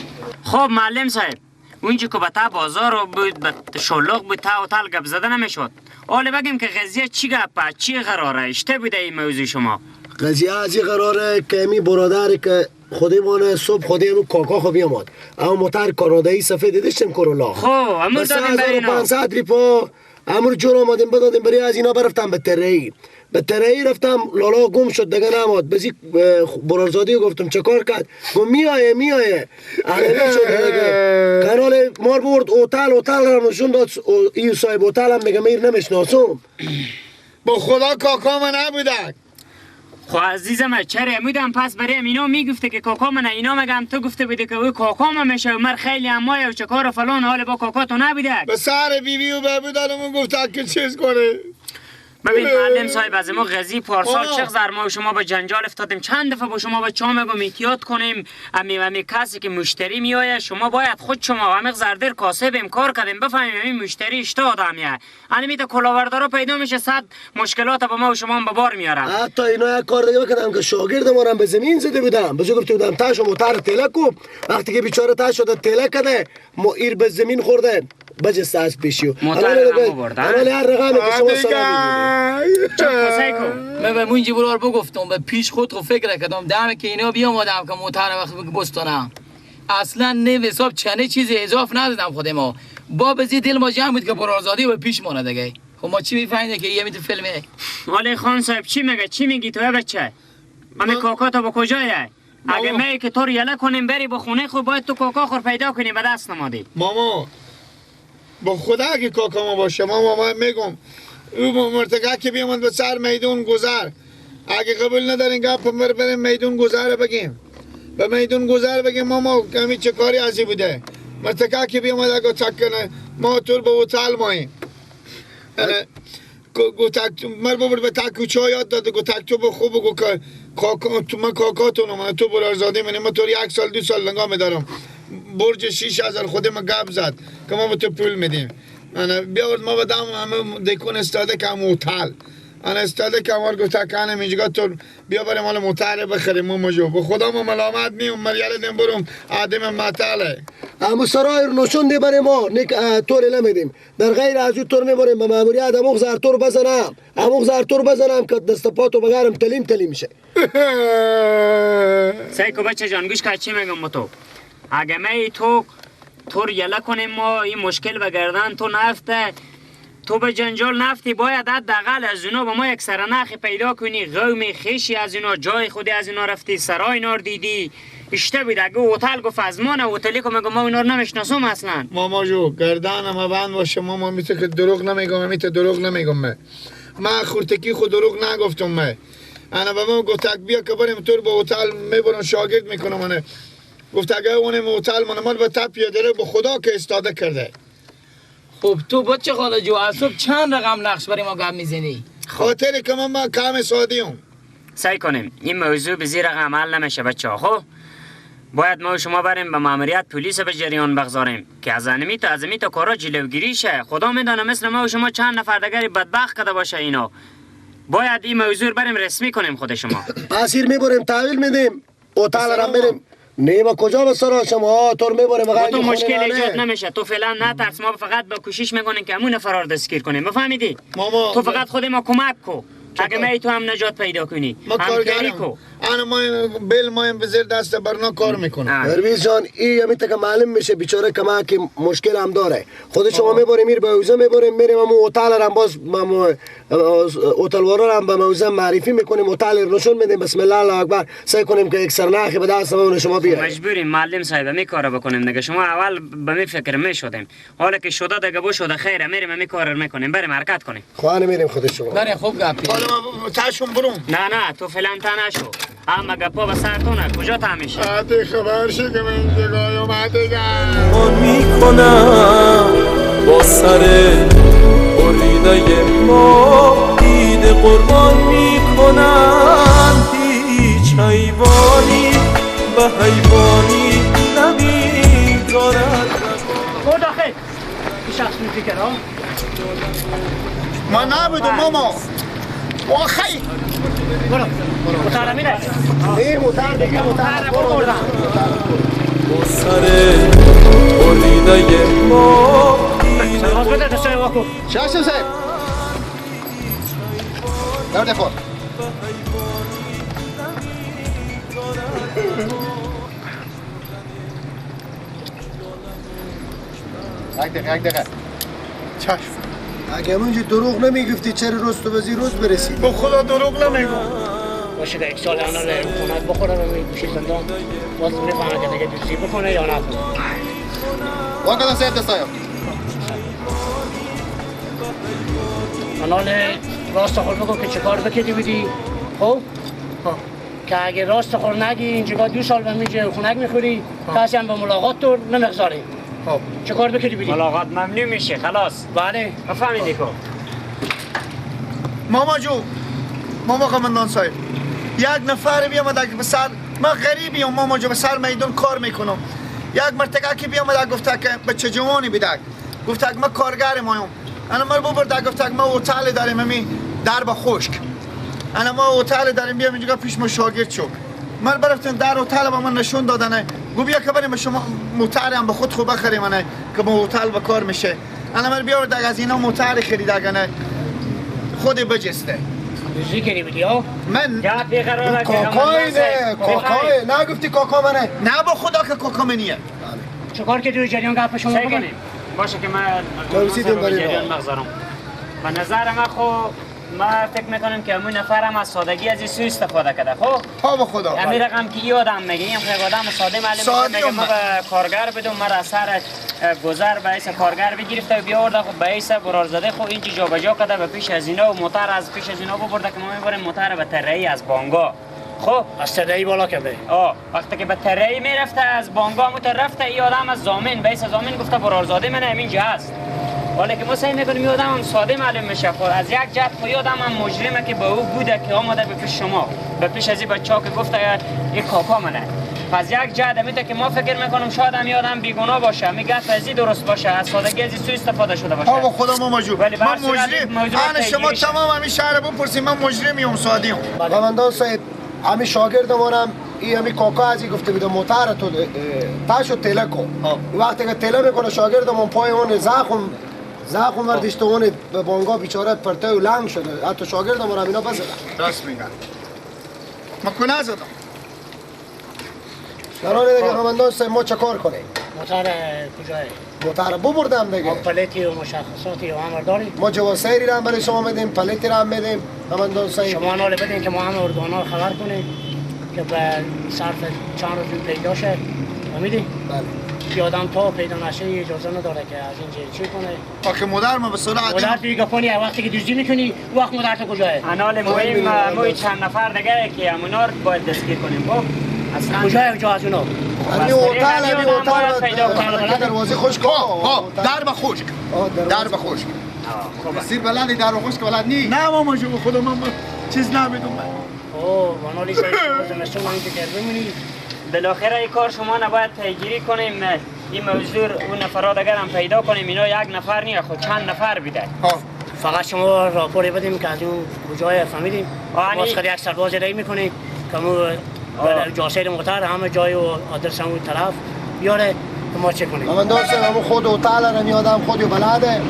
خب معلم صاحب اونجا که به تا بازار بود به شلوغ بود تا هتل گپ زده نمیشد. حالا بگیم که قضیه چی گپه چی قراره اشته بوده این موضوع شما؟ قضیه از این قراره که می برادر که خودمان صبح خودمون کاکا خو بیامد اما موتر کانادایی سفید داشتیم کرولا. خب امون دادیم برای اینا 500 ریپا امر جور آمدیم بدادیم برای از اینا برفتم به تره‌ای. به تنهایی رفتم لالا گم شد دیگه نماد. بزی برارزادی گفتم چه کار کرد؟ گفت میایه میایه. علنی شد دیگه. کانال مار برد هتل را نشون داد. این صاحب هتل هم میگه میر نمیشناسم. با خدا کاکا من نبوده. خب عزیزم چرا امیدم پس برای اینا میگفته که کاکا من اینا مگم تو گفته بوده که او کاکا من میشه و مر خیلی امای و چه کار و فلان حال با کاکا تو نبوده. به سر بی بی و ببودنمون گفته که چیز کنه. ببین معلم صاحب از ما غزی پارسال چه زر ما و شما به جنجال افتادیم. چند دفعه با شما به چا میگم احتیاط کنیم. امی کسی که مشتری میآید شما باید خود شما امی زردر کاسبیم کار کردیم بفهمیم این مشتری اشتا آدمیه. امی تا کلاوردارا پیدا میشه صد مشکلات با ما و شما به بار میارن. حتی اینا یک کار دیگه بکنم که شاگرد ما رو به زمین زده بودم. بزرگ گفته بودم تاش موتر تله کو. وقتی که بیچاره تاش شده تله کده ما ایر به زمین خورده. بجست از پیشیو. انا هر رقمی که شما سلام میدید. من به مونجی برار بگفتم به پیش خود رو فکر کردم دم که اینا بیام آدم که موتر وقت بستانم اصلا نه حساب چنه چیزی اضاف ندادم خود ما با بزی دل ما جمع بود که برارزادی به پیش مانه دیگه. خب ما چی میفهمیده که یه میت فیلمه. ولی خان صاحب چی میگه؟ چی میگی تو بچه؟ امی کاکا تو با کجایه؟ اگه می که تو رو یله کنیم بری به خونه خود باید تو کاکا خور پیدا کنی به دست نمادی. ماما با خدا اگه کاکا ما باشه ماما میگم او مرتکه که بیامد به سر میدون گذر اگه قبول ندارین گپ مر بریم میدون گذر بگیم به میدون گذر بگیم ماما کمی چه کاری ازی بوده. مرتکه که بیامد اگه تک کنه ما تور به هتل ماییم. گفت مر ببر به تک چای یاد داده گفت تک تو به خوب بگو که کاکا تو من کاکاتونم من تو برارزاده منی من تو یک سال دو سال لنگا میدارم برج 6000 خود ما گپ زد که ما به تو پول میدیم. انا بیاورد ما بدم همه دکون استاده که هم هتل انا استاده که هم گفت که انم اینجا تو بیا بریم مال موتر بخریم ما مجو به خدا ما ملامت میم مریال دیم برم آدم مطاله امو سرای رو نشون دی برای ما نیک تور نمیدیم در غیر از او تور میبریم به ماموریت اموخ زرتور بزنم اموخ زرتور بزنم که دست پاتو بگرم تلیم تلیم میشه. سعی کو بچه جان گوش که چی میگم تو اگه می تو تور یله کنیم ما این مشکل به گردن تو نفته تو به جنجال نفتی باید حداقل از اونا با ما یک سرنخی پیدا کنی قوم خیشی از اونا جای خودی از اونا رفتی سرای اینا رو دیدی اشته بود. اگه هتل گفت از ما نه هتلی که میگم ما اونا رو نمیشناسم اصلا. ماما جو گردنم بند باشه ماما میته که دروغ نمیگم میته دروغ نمیگم من خورتکی خود دروغ نگفتم. من انا بابام گفت بیا که بریم تور به هتل میبرم شاگرد میکنم. من گفت اگه اونم هتل من مال به تپ پیاده به خدا که استاده کرده. خب تو بچه خاله جو از صبح چند رقم نقش برای ما گپ میزنی؟ خاطر که من کم سادیم. سعی کنیم این موضوع به زیر رقم حل نمیشه بچه ها. خب باید ما و شما بریم به ماموریت پلیس به جریان بگذاریم که از انمی تا از تا کارا جلوگیری شه. خدا میدانه مثل ما و شما چند نفر دیگری بدبخت کرده باشه اینا. باید این موضوع بریم رسمی کنیم خود شما. اسیر میبریم تحویل میدیم هتل را میریم. نه با کجا به سرا شما تو میبریم تو مشکل ایجاد نمیشه. تو فعلا نترس ما فقط با کوشش میکنیم که همون فرار دستگیر کنیم. بفهمیدی؟ ماما تو فقط خود ما کمک کو اگه می تو هم نجات پیدا کنی. ما کارگرم کو انا ما بیل ما به زیر دست برنا کار میکنم. پرویز جان این همی که معلوم میشه بیچاره کما که مشکل هم داره. خود شما میبریم میر به اوزه میبریم میریم همون هتل هم باز هتل وارا هم به موزه معرفی میکنیم هتل رو نشون میدیم بسم الله الله اکبر سعی کنیم که یک سرنخی به دست ما شما بیاره. مجبوریم معلم صاحب می کارو بکنیم دیگه. شما اول به می فکر میشدیم حالا که شده دیگه بو شده خیره میریم می کار میکنیم بریم حرکت کنیم. خواهن میریم خود شما بریم. خوب گپی حالا ما تاشون برم. نه نه تو فعلا تا نشو اما گپا به سر تو نه کجا تا میشه؟ آتی خبر شد که من جگای اومده من میکنم با سر بریده ما دید قربان میکنم هیچ حیوانی به حیوانی نمیدارد. برو داخل این شخص میفکر ها من نبودم ماما آخی برو مطهر میره ای مطهر دیگه مطهر برو با سر بریده ما سلامات بده دستای واکو چشم صاحب درد خور یک دقیقه یک دقیقه چشم اگه اونجا دروغ نمیگفتی چرا روز تو بزی روز برسی؟ با خدا دروغ نمیگم. باشه که یک سال الان خونت بخوره و میگوشی زندان باز میفهمه که دیگه دوستی بکنه یا نکنه. واقعا صاحب دستایا. الان راست خور بگو که چه کار بکردی بودی؟ خب؟ که اگه راست خور نگی اینجا 2 سال به میجه خونک میخوری، کسی هم به ملاقات تو نمیگذاری. خب چه کار بکردی بودی؟ ملاقات ممنوع میشه خلاص. بله. فهمیدی کو؟ ماما جو، ماما قمندان صاحب، یک نفر بیامد که به سر من غریبیم ماما جو، به سر میدون کار میکنم. یک مرتکه که بیامد گفته که بچه جوانی بیدک، گفته که من کارگر مایم. انا مر ببرد گفته که ما هتل داریم همی درب خشک. انا ما هتل داریم بیام اینجا پیش ما شاگرد شو. من برفتم در هتل با من نشون دادن. گفت بیا که بریم شما موتر هم به خود خوب بخریم انا که با هتل به کار میشه. انا مر بیاورد از اینا موتر خریدگنه خود بجسته. دوزی کردی بودی ها؟ من کاکای نه، کاکای نگفتی کاکا منه. نه با خدا که کاکا منیه. چه کار که توی جریان گپ شما بکنیم؟ باشه که من جریان مغزارم. به نظر من خب من فکر میکنم که همون نفر هم از سادگی از این سوی استفاده کرده. خب ها به خدا همین رقم که این آدم میگه، این خیلی آدم ساده معلوم میگه ما به کارگر بدم، من از سر گذر به ایس کارگر بگرفته و بیاورده. خب به ایس برارزاده خب اینجا جابجا کرده به پیش از اینا و موتر از پیش از اینا ببرده که ما میبریم موتر به تره‌ای از بانگا. خب از تره‌ای بالا کرده. وقتی که به تره‌ای میرفته از بانگا موتر رفته، این آدم از ضامن به ایس ضامن گفته برارزاده من همینجا هست. حالا که ما سعی میکنیم یه آدم هم ساده معلوم میشه، خب از یک جهت خب یه آدم هم مجرمه که با او بوده که آمده به پیش شما، به پیش از این بچه‌ها که گفته این کاکا منه. پس یک جهت میته که ما فکر میکنم شاید هم یه آدم بیگناه باشه، میگه از این درست باشه، از سادگی از این سوء استفاده شده باشه. آقا خدا ما مجبور. من مجرم. انا شما تمام همین شهر بپرسیم من مجرمیم سادیم. قمندان صاحب همین شاگرد مانم این همین کاکا ازی گفته بوده موتر تو تاشو تله کن. وقتی که تله میکنه شاگردمون پای اون زخم وردیش تو اون به بانگا بیچاره پرته و لنگ شده. حتی شاگردم رو اینا بزدن. راست میگن. ما کنه زدم. در دیگه قمندان صاحب ما چه کار کنیم؟ موتر کجایه؟ موتر ببردم دیگه. ما پلیتی و مشخصاتی و همه داریم؟ ما جواسیری رو هم برای شما میدیم، پلیتی رو هم میدیم. قمندان صاحب شما ناله بدین که ما هم ارگانا خبر کنیم که به صرف چند روز پیدا شه. فهمیدی؟ بله. که آدم تا پیدا نشه اجازه نداره که از اینجا چی کنه. آخه مادر ما به سرعت مادر توی گپانی وقتی که دزدی میکنی وقت مادر تو کجاه؟ انال مهم ما چند نفر دیگه که همونا رو باید دستگیر کنیم. خب اصلا کجای اونجا از اونا؟ همین هتل همین هتل دروازه خشک. درب خشک. درب خشک. سیر بلدی درب خشک بلد نی؟ نه ماما جو خدا من چیز نمیدونم. اوه وانالی زمستون اینجا گرمونی. بالاخره این کار شما نباید پیگیری کنیم، این موضوع اون نفرات اگر هم پیدا کنیم، اینا یک نفر نیست خود چند نفر بیده. فقط شما راپور بدیم که از اون کجای فهمیدیم باز خود یک سرباز رای میکنیم که مو جاسیر موتر همه جای و آدرس همون طرف بیاره که ما چه کنیم. قمندان صاحب همون خود هتل رو میادم خودی بلده.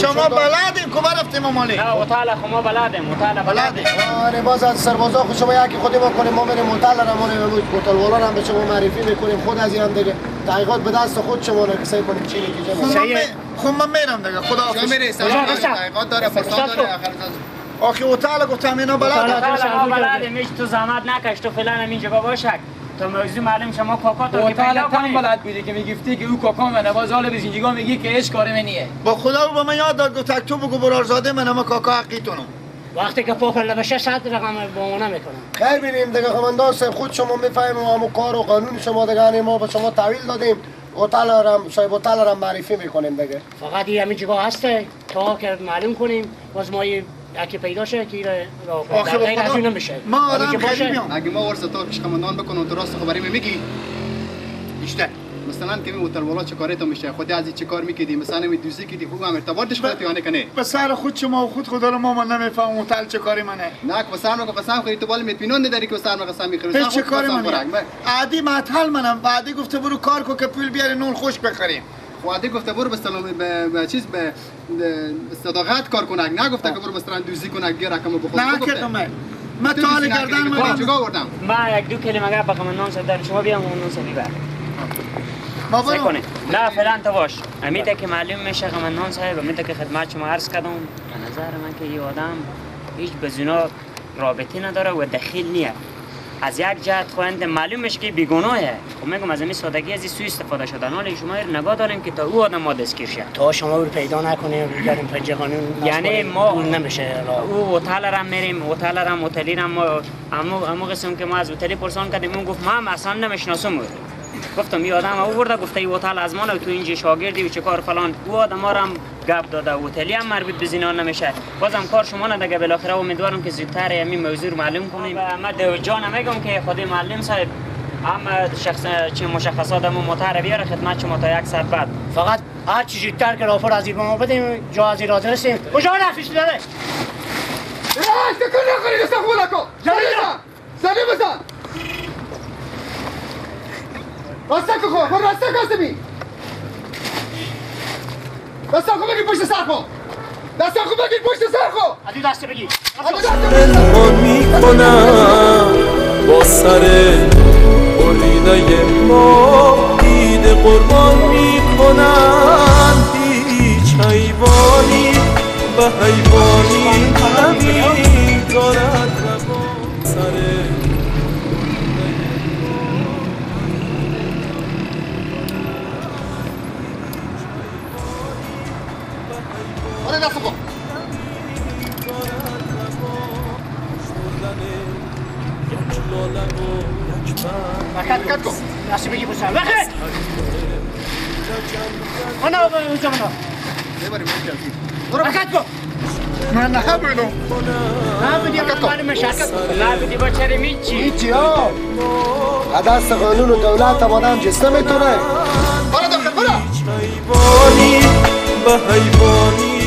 شما بلدیم که رفتیم مالی؟ نه هتل خو ما بلدیم، هتل بلدیم. آره باز از سربازا خود شما یکی خودی ما کنیم، ما میریم هتل رو هتل والا رو هم به شما معرفی میکنیم. خود از این هم دیگه تحقیقات به دست خود شما رو سعی کنیم چی نتیجه. خب من میرم دیگه خداحافظ. تحقیقات داره فرصت داره آخر آخه هتل گفتم اینا بلدن. هتل ما بلدیم، هیچ تو زحمت نکش، تو فعلا اینجا باشک تا موضوع معلوم شما کاکا تو که پیدا کنی. بلد بودی که میگفتی که او کاکا منه، باز حالا به اینجا میگی که اش کار منیه. با خدا با من یاد داد گفت تو بگو برارزاده منم کاکا حقیتونم. وقتی که پا پله بشه 100 رقم با ما نمیکنم. خیر بینیم دیگه قمندان صاحب خود شما میفهمیم همون کار و قانون شما دیگه ما به شما تحویل دادیم. هتل رو صاحب هتل رو معرفی میکنیم دیگه. فقط این همین جگاه هسته تا که معلوم کنیم باز ما یکی پیدا شه که راه کنه. غیر از اون نمیشه. ما آدم خیلی میام. اگه ما ورثه تا پیش قمندان بکنم تو راست خبری میگی؟ بیشتر مثلا که می هتل والا چه کاری تو میشه، خودی از چه کار میکدی، مثلا می دوزی کدی خوب هم ارتباطش خودت یانه کنه. به سر خود شما و خود خدا رو ما من نمیفهمم هتل چه کاری منه. نه که سر ما قسم خوری تو بال اطمینان نداری که سر ما قسم میخوری. چه کاری منه؟ عادی معطل منم. بعدی گفته برو کار کو که پول بیاری نون خشک بخریم. خواهده گفته برو به سلام به چیز به صداقت کار کنک، نگفته که برو مثلا دوزی کنک بیا رقم بخور. نه کردم من تال گردن من چیکار آوردم؟ من یک دو کلمه گپ با قمندان صاحب دارم، شما بیام قمندان صاحب ببر. ما برو نه فعلا تو باش. امیده که معلوم میشه قمندان صاحب، امیده که خدمت شما عرض کردم، به نظر من که این آدم هیچ به زنا رابطه نداره و دخیل نیه. از یک جهت خوانده معلوم میشه که بیگناهه. خب میگم از این سادگی از این سوء استفاده شدن. حالا شما نگاه داریم که تا او آدم ما دستگیر شه. تا شما رو پیدا نکنیم بگردیم پنجه قانون، یعنی ما نمیشه. او هتل را میریم، هتل را هتلی را ما امو قسم که ما از هتلی پرسان کردیم، اون گفت من اصلا نمیشناسم. گفتم این آدم آورده گفته این هتل از ما، تو اینجا شاگردی و چه کار فلان. او آدم ها هم گپ داده، هتلی هم مربوط به زنا نمیشه. بازم کار شما نه دیگه. بالاخره امیدوارم که زودتر همین موضوع رو معلوم کنیم. من دو جان میگم که خود معلم صاحب هم شخص چه مشخصات هم موتر بیاره خدمت شما تا یک ساعت بعد. فقط هر چی زودتر که رافور از ما بدیم جا از آدرس کجا رفتیش داره؟ تکون نخوری دست خودت کو. زنی بزن. راست کو خو، راست کو سمی. دست خو بگیر پشت سر خو. دست خو بگیر پشت سر خو. از دست بگیر. پنهان میکنم با سر بریده ما، دیده قربان میکنم. هیچ حیوانی به حیوانی نمیدارد روان. سر دست خو. حرکت کن. دست بگی پشت سر. وقت. انا اونجا منا. حرکت کن. من نخبرم. نه بدی من مشکل. نه بدی با چرا میچی؟ هیچی ها. دست قانون و دولت آدم جسته میتونه. برو داخل برو. حیوانی به حیوانی.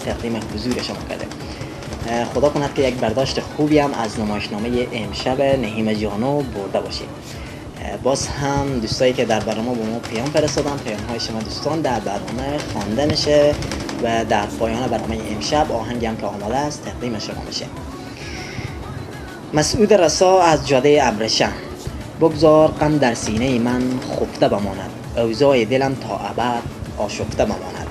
تقدیم حضور شما کرده. خدا کند که یک برداشت خوبی هم از نمایشنامه امشب نهیم جانو برده باشید. باز هم دوستایی که در برنامه با ما پیام فرستادن، پیام های شما دوستان در برنامه خوانده میشه و در پایان برنامه امشب آهنگی هم که آماده است تقدیم شما میشه. مسعود رسا از جاده ابرشم: بگذار غم در سینه من خفته بماند، اوضاع دلم تا ابد آشفته بماند.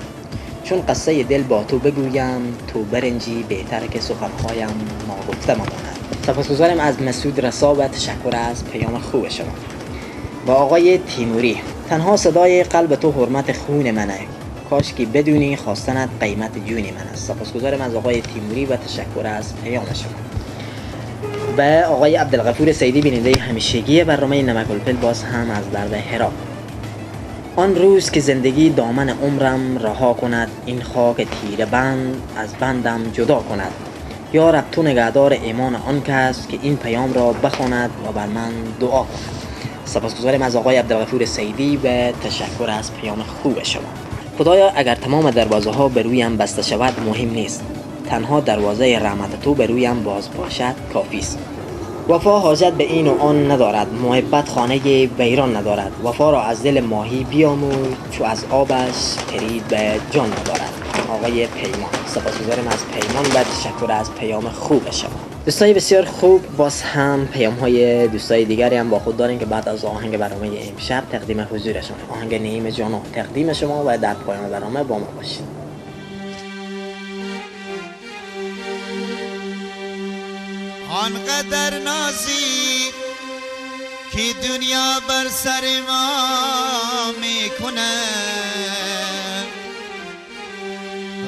چون قصه دل با تو بگویم، تو برنجی بهتر که سخنهایم ناگفته بماند. سپاسگزارم از مسعود رسا و تشکر از پیام خوب شما. با آقای تیموری: تنها صدای قلب تو حرمت خون منه، کاش که بدونی خواستنت قیمت جون من است. سپاسگزارم از آقای تیموری و تشکر از پیام شما. به آقای عبدالغفور سیدی، بیننده همیشگی برنامه نمک الفل، باز هم از درد هرات: آن روز که زندگی دامن عمرم رها کند، این خاک تیره بند از بندم جدا کند. یا رب تو نگهدار ایمان آن کس که این پیام را بخواند و بر من دعا کند. سپاسگزارم از آقای عبدالغفور سیدی و تشکر از پیام خوب شما. خدایا اگر تمام دروازه ها به رویم بسته شود مهم نیست، تنها دروازه رحمت تو به رویم باز باشد کافی است. وفا حاجت به این و آن ندارد، محبت خانه ویران ندارد. وفا را از دل ماهی بیاموز، چو از آبش پرید به جان ندارد. آقای پیمان. سپاسگزارم از پیمان و تشکر از پیام خوب شما. دوستای بسیار خوب، باز هم پیام های دوستای دیگری هم با خود داریم که بعد از آهنگ برنامه امشب تقدیم حضور شما. آهنگ نعیم جانو تقدیم شما و در پایان برنامه با ما باشید. آنقدر نازی که دنیا بر سر ما میکنه،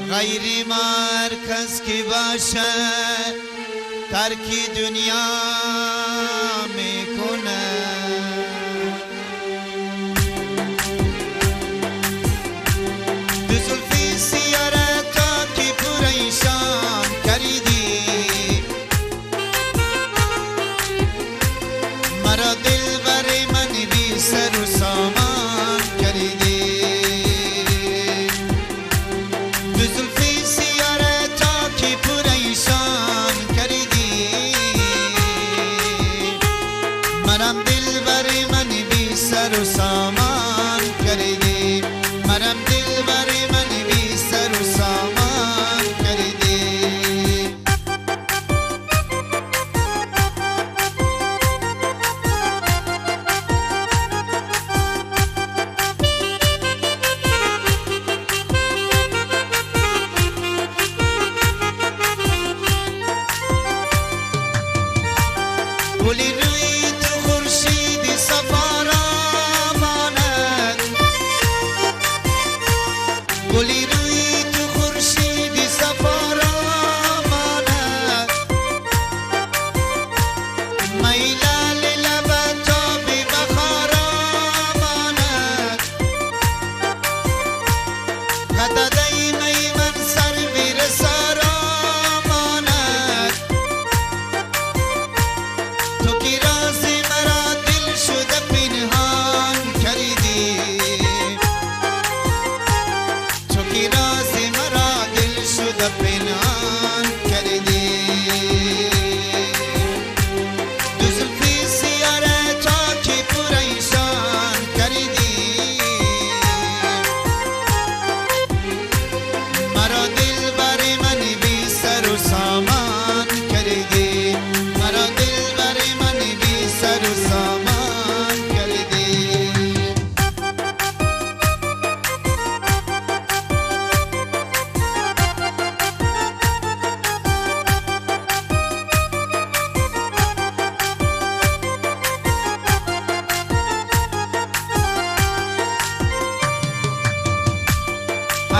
غیری مرکز کی باشه ترکی دنیا میکنه. دو زلفی سیاره تا کی پریشان کردی، مرا دلبر من بی سر و سامان کردی. دو زلفی سیاره تا کی پریشان کردی، مرم دلبر من بی سر و سامان کردی، مرم دلبر من بی سر و سامان کردی. گلی روی تو خورشید صفا را ماند، گلی روی تو خورشید صفا را ماند، میلال لبت تا به بخارا ماند، قدده می من سر برسارا ماند، تو کی راز مرا دل شده پنهان کردی، تو کی راز مرا دل شده پنهان کردی. دو زلفی سیاره تا کی پریشان کردی، مرا دلبر من بی سر و سامان کردی، مرا دلبر من بی سر و سامان کردی.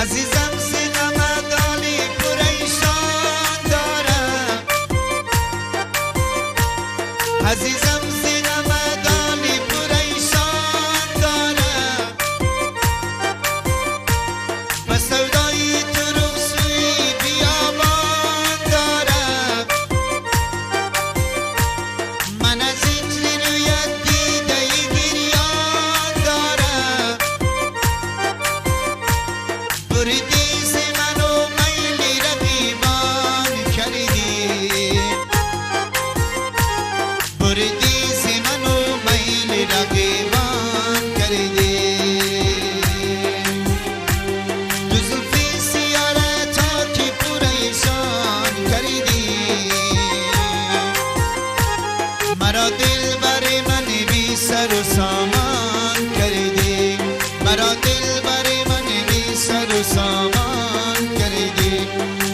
عزیزم ز غم دالی پریشان دارم، عزیزم ز غم دالی پریشان دارم، به سودای تو رخ سوی بیابان دارم، من از هجر رویت دیده گریان دارم، بریدی ز من و میل رقیبان کردی، بریدی ز من و میل رقیبان کردی. دو زلفی سیاره تا کی پریشان کردی، مرا دلبر من بی سر و سامان کردی، مرا دلبر من بی سر و سامان کردی،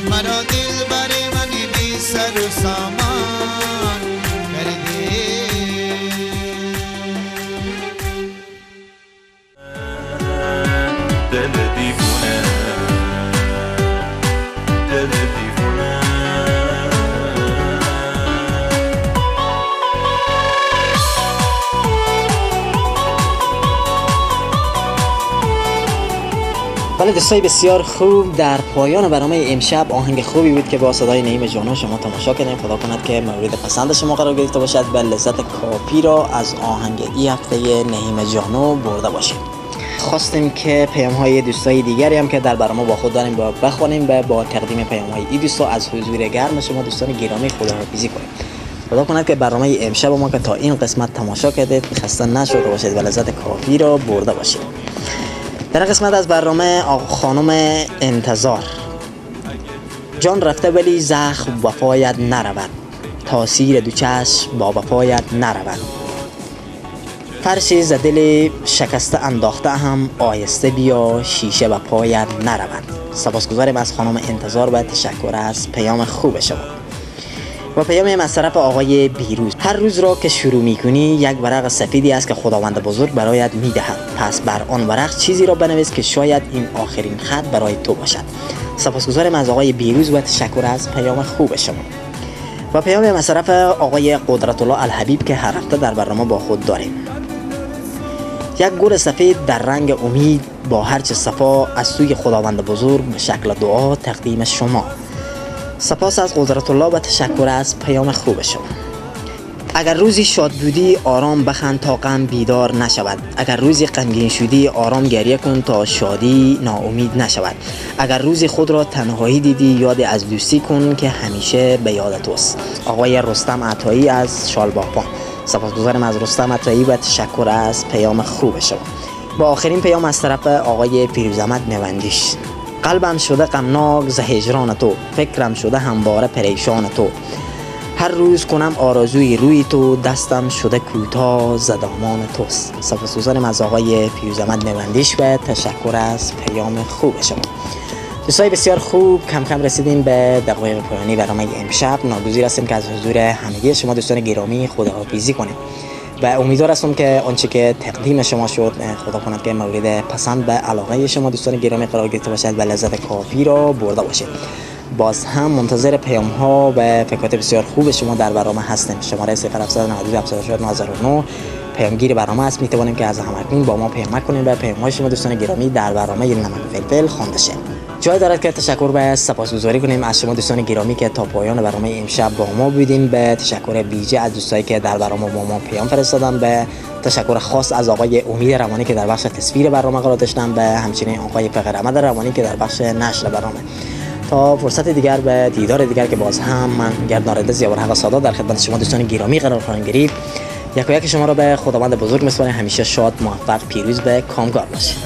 مرا دلبر من بی سر و سامان کردی. دل دیوونه، دل دیوونه، بله دوستای بسیار خوب، در پایان برنامه امشب آهنگ خوبی بود که با صدای نعیم جانو شما تماشا کردیم. خدا کند که مورد پسند شما قرار گرفته باشد و لذت کافی را از آهنگ این هفته نعیم جانو برده باشید. خواستیم که پیام های دوستای دیگری هم که در برنامه با خود داریم با بخوانیم و با تقدیم پیام های این دوستا از حضور گرم شما دوستان گرامی خداحافظی کنیم. خدا کند که برنامه امشب ما که تا این قسمت تماشا کردید خسته نشده باشید و لذت کافی را برده باشید. در قسمت از برنامه خانم انتظار، جان رفته ولی زخم وفایت نرود، تاثیر دو چشم با وفایت نرود، فرشی ز دل شکسته انداخته هم آهسته بیا شیشه و پایت نرود. سپاسگزاریم از خانم انتظار و تشکر از پیام خوب شما. و پیام از طرف آقای بیروز، هر روز را که شروع میکنی یک ورق سفیدی است که خداوند بزرگ برایت میدهد، پس بر آن ورق چیزی را بنویس که شاید این آخرین خط برای تو باشد. سپاسگزارم از آقای بیروز و تشکر از پیام خوب شما. و پیام از طرف آقای قدرت الله الحبیب که هر هفته در برنامه با خود داریم. یک گل سفید در رنگ امید با هرچه صفا از سوی خداوند بزرگ به شکل دعا تقدیم شما. سپاس از قدرت الله و تشکر از پیام خوب شما. اگر روزی شاد بودی آرام بخند تا غم بیدار نشود. اگر روزی غمگین شدی آرام گریه کن تا شادی ناامید نشود. اگر روزی خود را تنهایی دیدی یاد از دوستی کن که همیشه به یاد توست. آقای رستم عطایی از شالباغبان. سپاسگزارم از رستم عطایی و تشکر از پیام خوب شما. با آخرین پیام از طرف آقای فیروز احمد نوندیش. قلبم شده غمناک ز هجران تو، فکرم شده همواره پریشان تو. هر روز کنم آرزوی روی تو، دستم شده کوتاه ز دامان توست. سپاسگزارم از آقای فیروز احمد نوندیش و تشکر از پیام خوب شما. دوستای بسیار خوب، کم کم رسیدیم به دقایق پایانی برنامه امشب. ناگزیر هستیم که از حضور همگی شما دوستان گرامی خداحافظی کنیم و امیدوار هستم که آنچه که تقدیم شما شد خدا کند که مورد پسند به علاقه شما دوستان گرامی قرار گرفته باشد و لذت کافی را برده باشید. باز هم منتظر پیام ها و فکرات بسیار خوب شما در برنامه هستیم. شماره 0792 74 پیامگیر برنامه است. می توانیم که از همکنون با ما پیامک کنیم و پیام های شما دوستان گرامی در برنامه نمک فلفل خوانده شود. جای دارد که تشکر و سپاسگزاری کنیم از شما دوستان گرامی که تا پایان برنامه امشب با ما بودیم. به تشکر ویژه از دوستایی که در برنامه با ما پیام فرستادن، به تشکر خاص از آقای امید روانی که در بخش تصویر برنامه قرار داشتن، به همچنین آقای فقیر احمد روانی که در بخش نشر برنامه. تا فرصت دیگر به دیدار دیگر که باز هم من گرداننده ضیاءالحق سادات در خدمت شما دوستان گرامی قرار خواهم گرفت. یک شما را به خداوند بزرگ میسپارم. همیشه شاد، موفق، پیروز به کامگار باشید.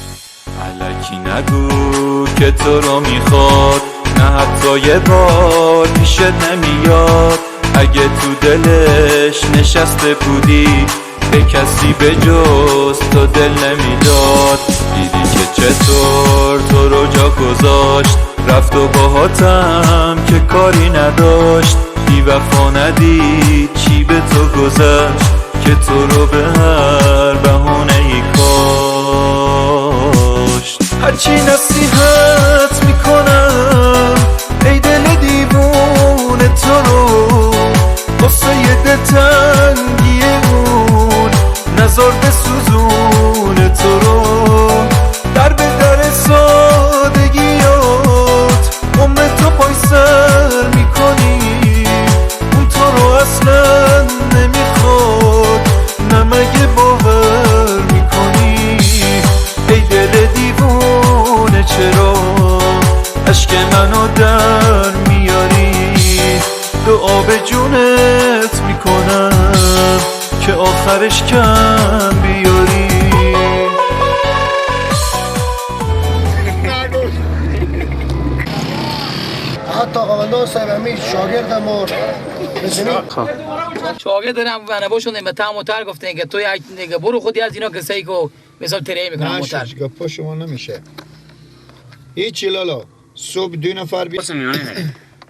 الکی نگو که تو رو میخواد، نه حتی یه بار پیشت نمیاد. اگه تو دلش نشسته بودی به کسی به جز تو دل نمیداد. دیدی که چطور تو رو جا گذاشت، رفت و باهاتم که کاری نداشت. بی وفا ندید چی به تو گذشت که تو رو به هر بهانه ای کاشت. هرچی نصیحت میکنم ای دل دیوونه تو رو، قصه دلتنگی اون نزار به سوزونه تو رو. در به در سادگیات عمر تو پای سر میکنی، اون تو رو اصلا نمیخواد نه مگه باور میکنی. ای دل دیوونه چرا اشک منو در میاری، دعا به جونت میکنم که آخرش کم بیاری. حتی قواندان صاحب همین شاگرد ما شاگرد دارم و نباشون به تام و تر گفتن که تو یک برو خودی از اینا قصه کو مثال تری میکنم موتر. گپا شما نمیشه هیچی لالا. صبح دو نفر بی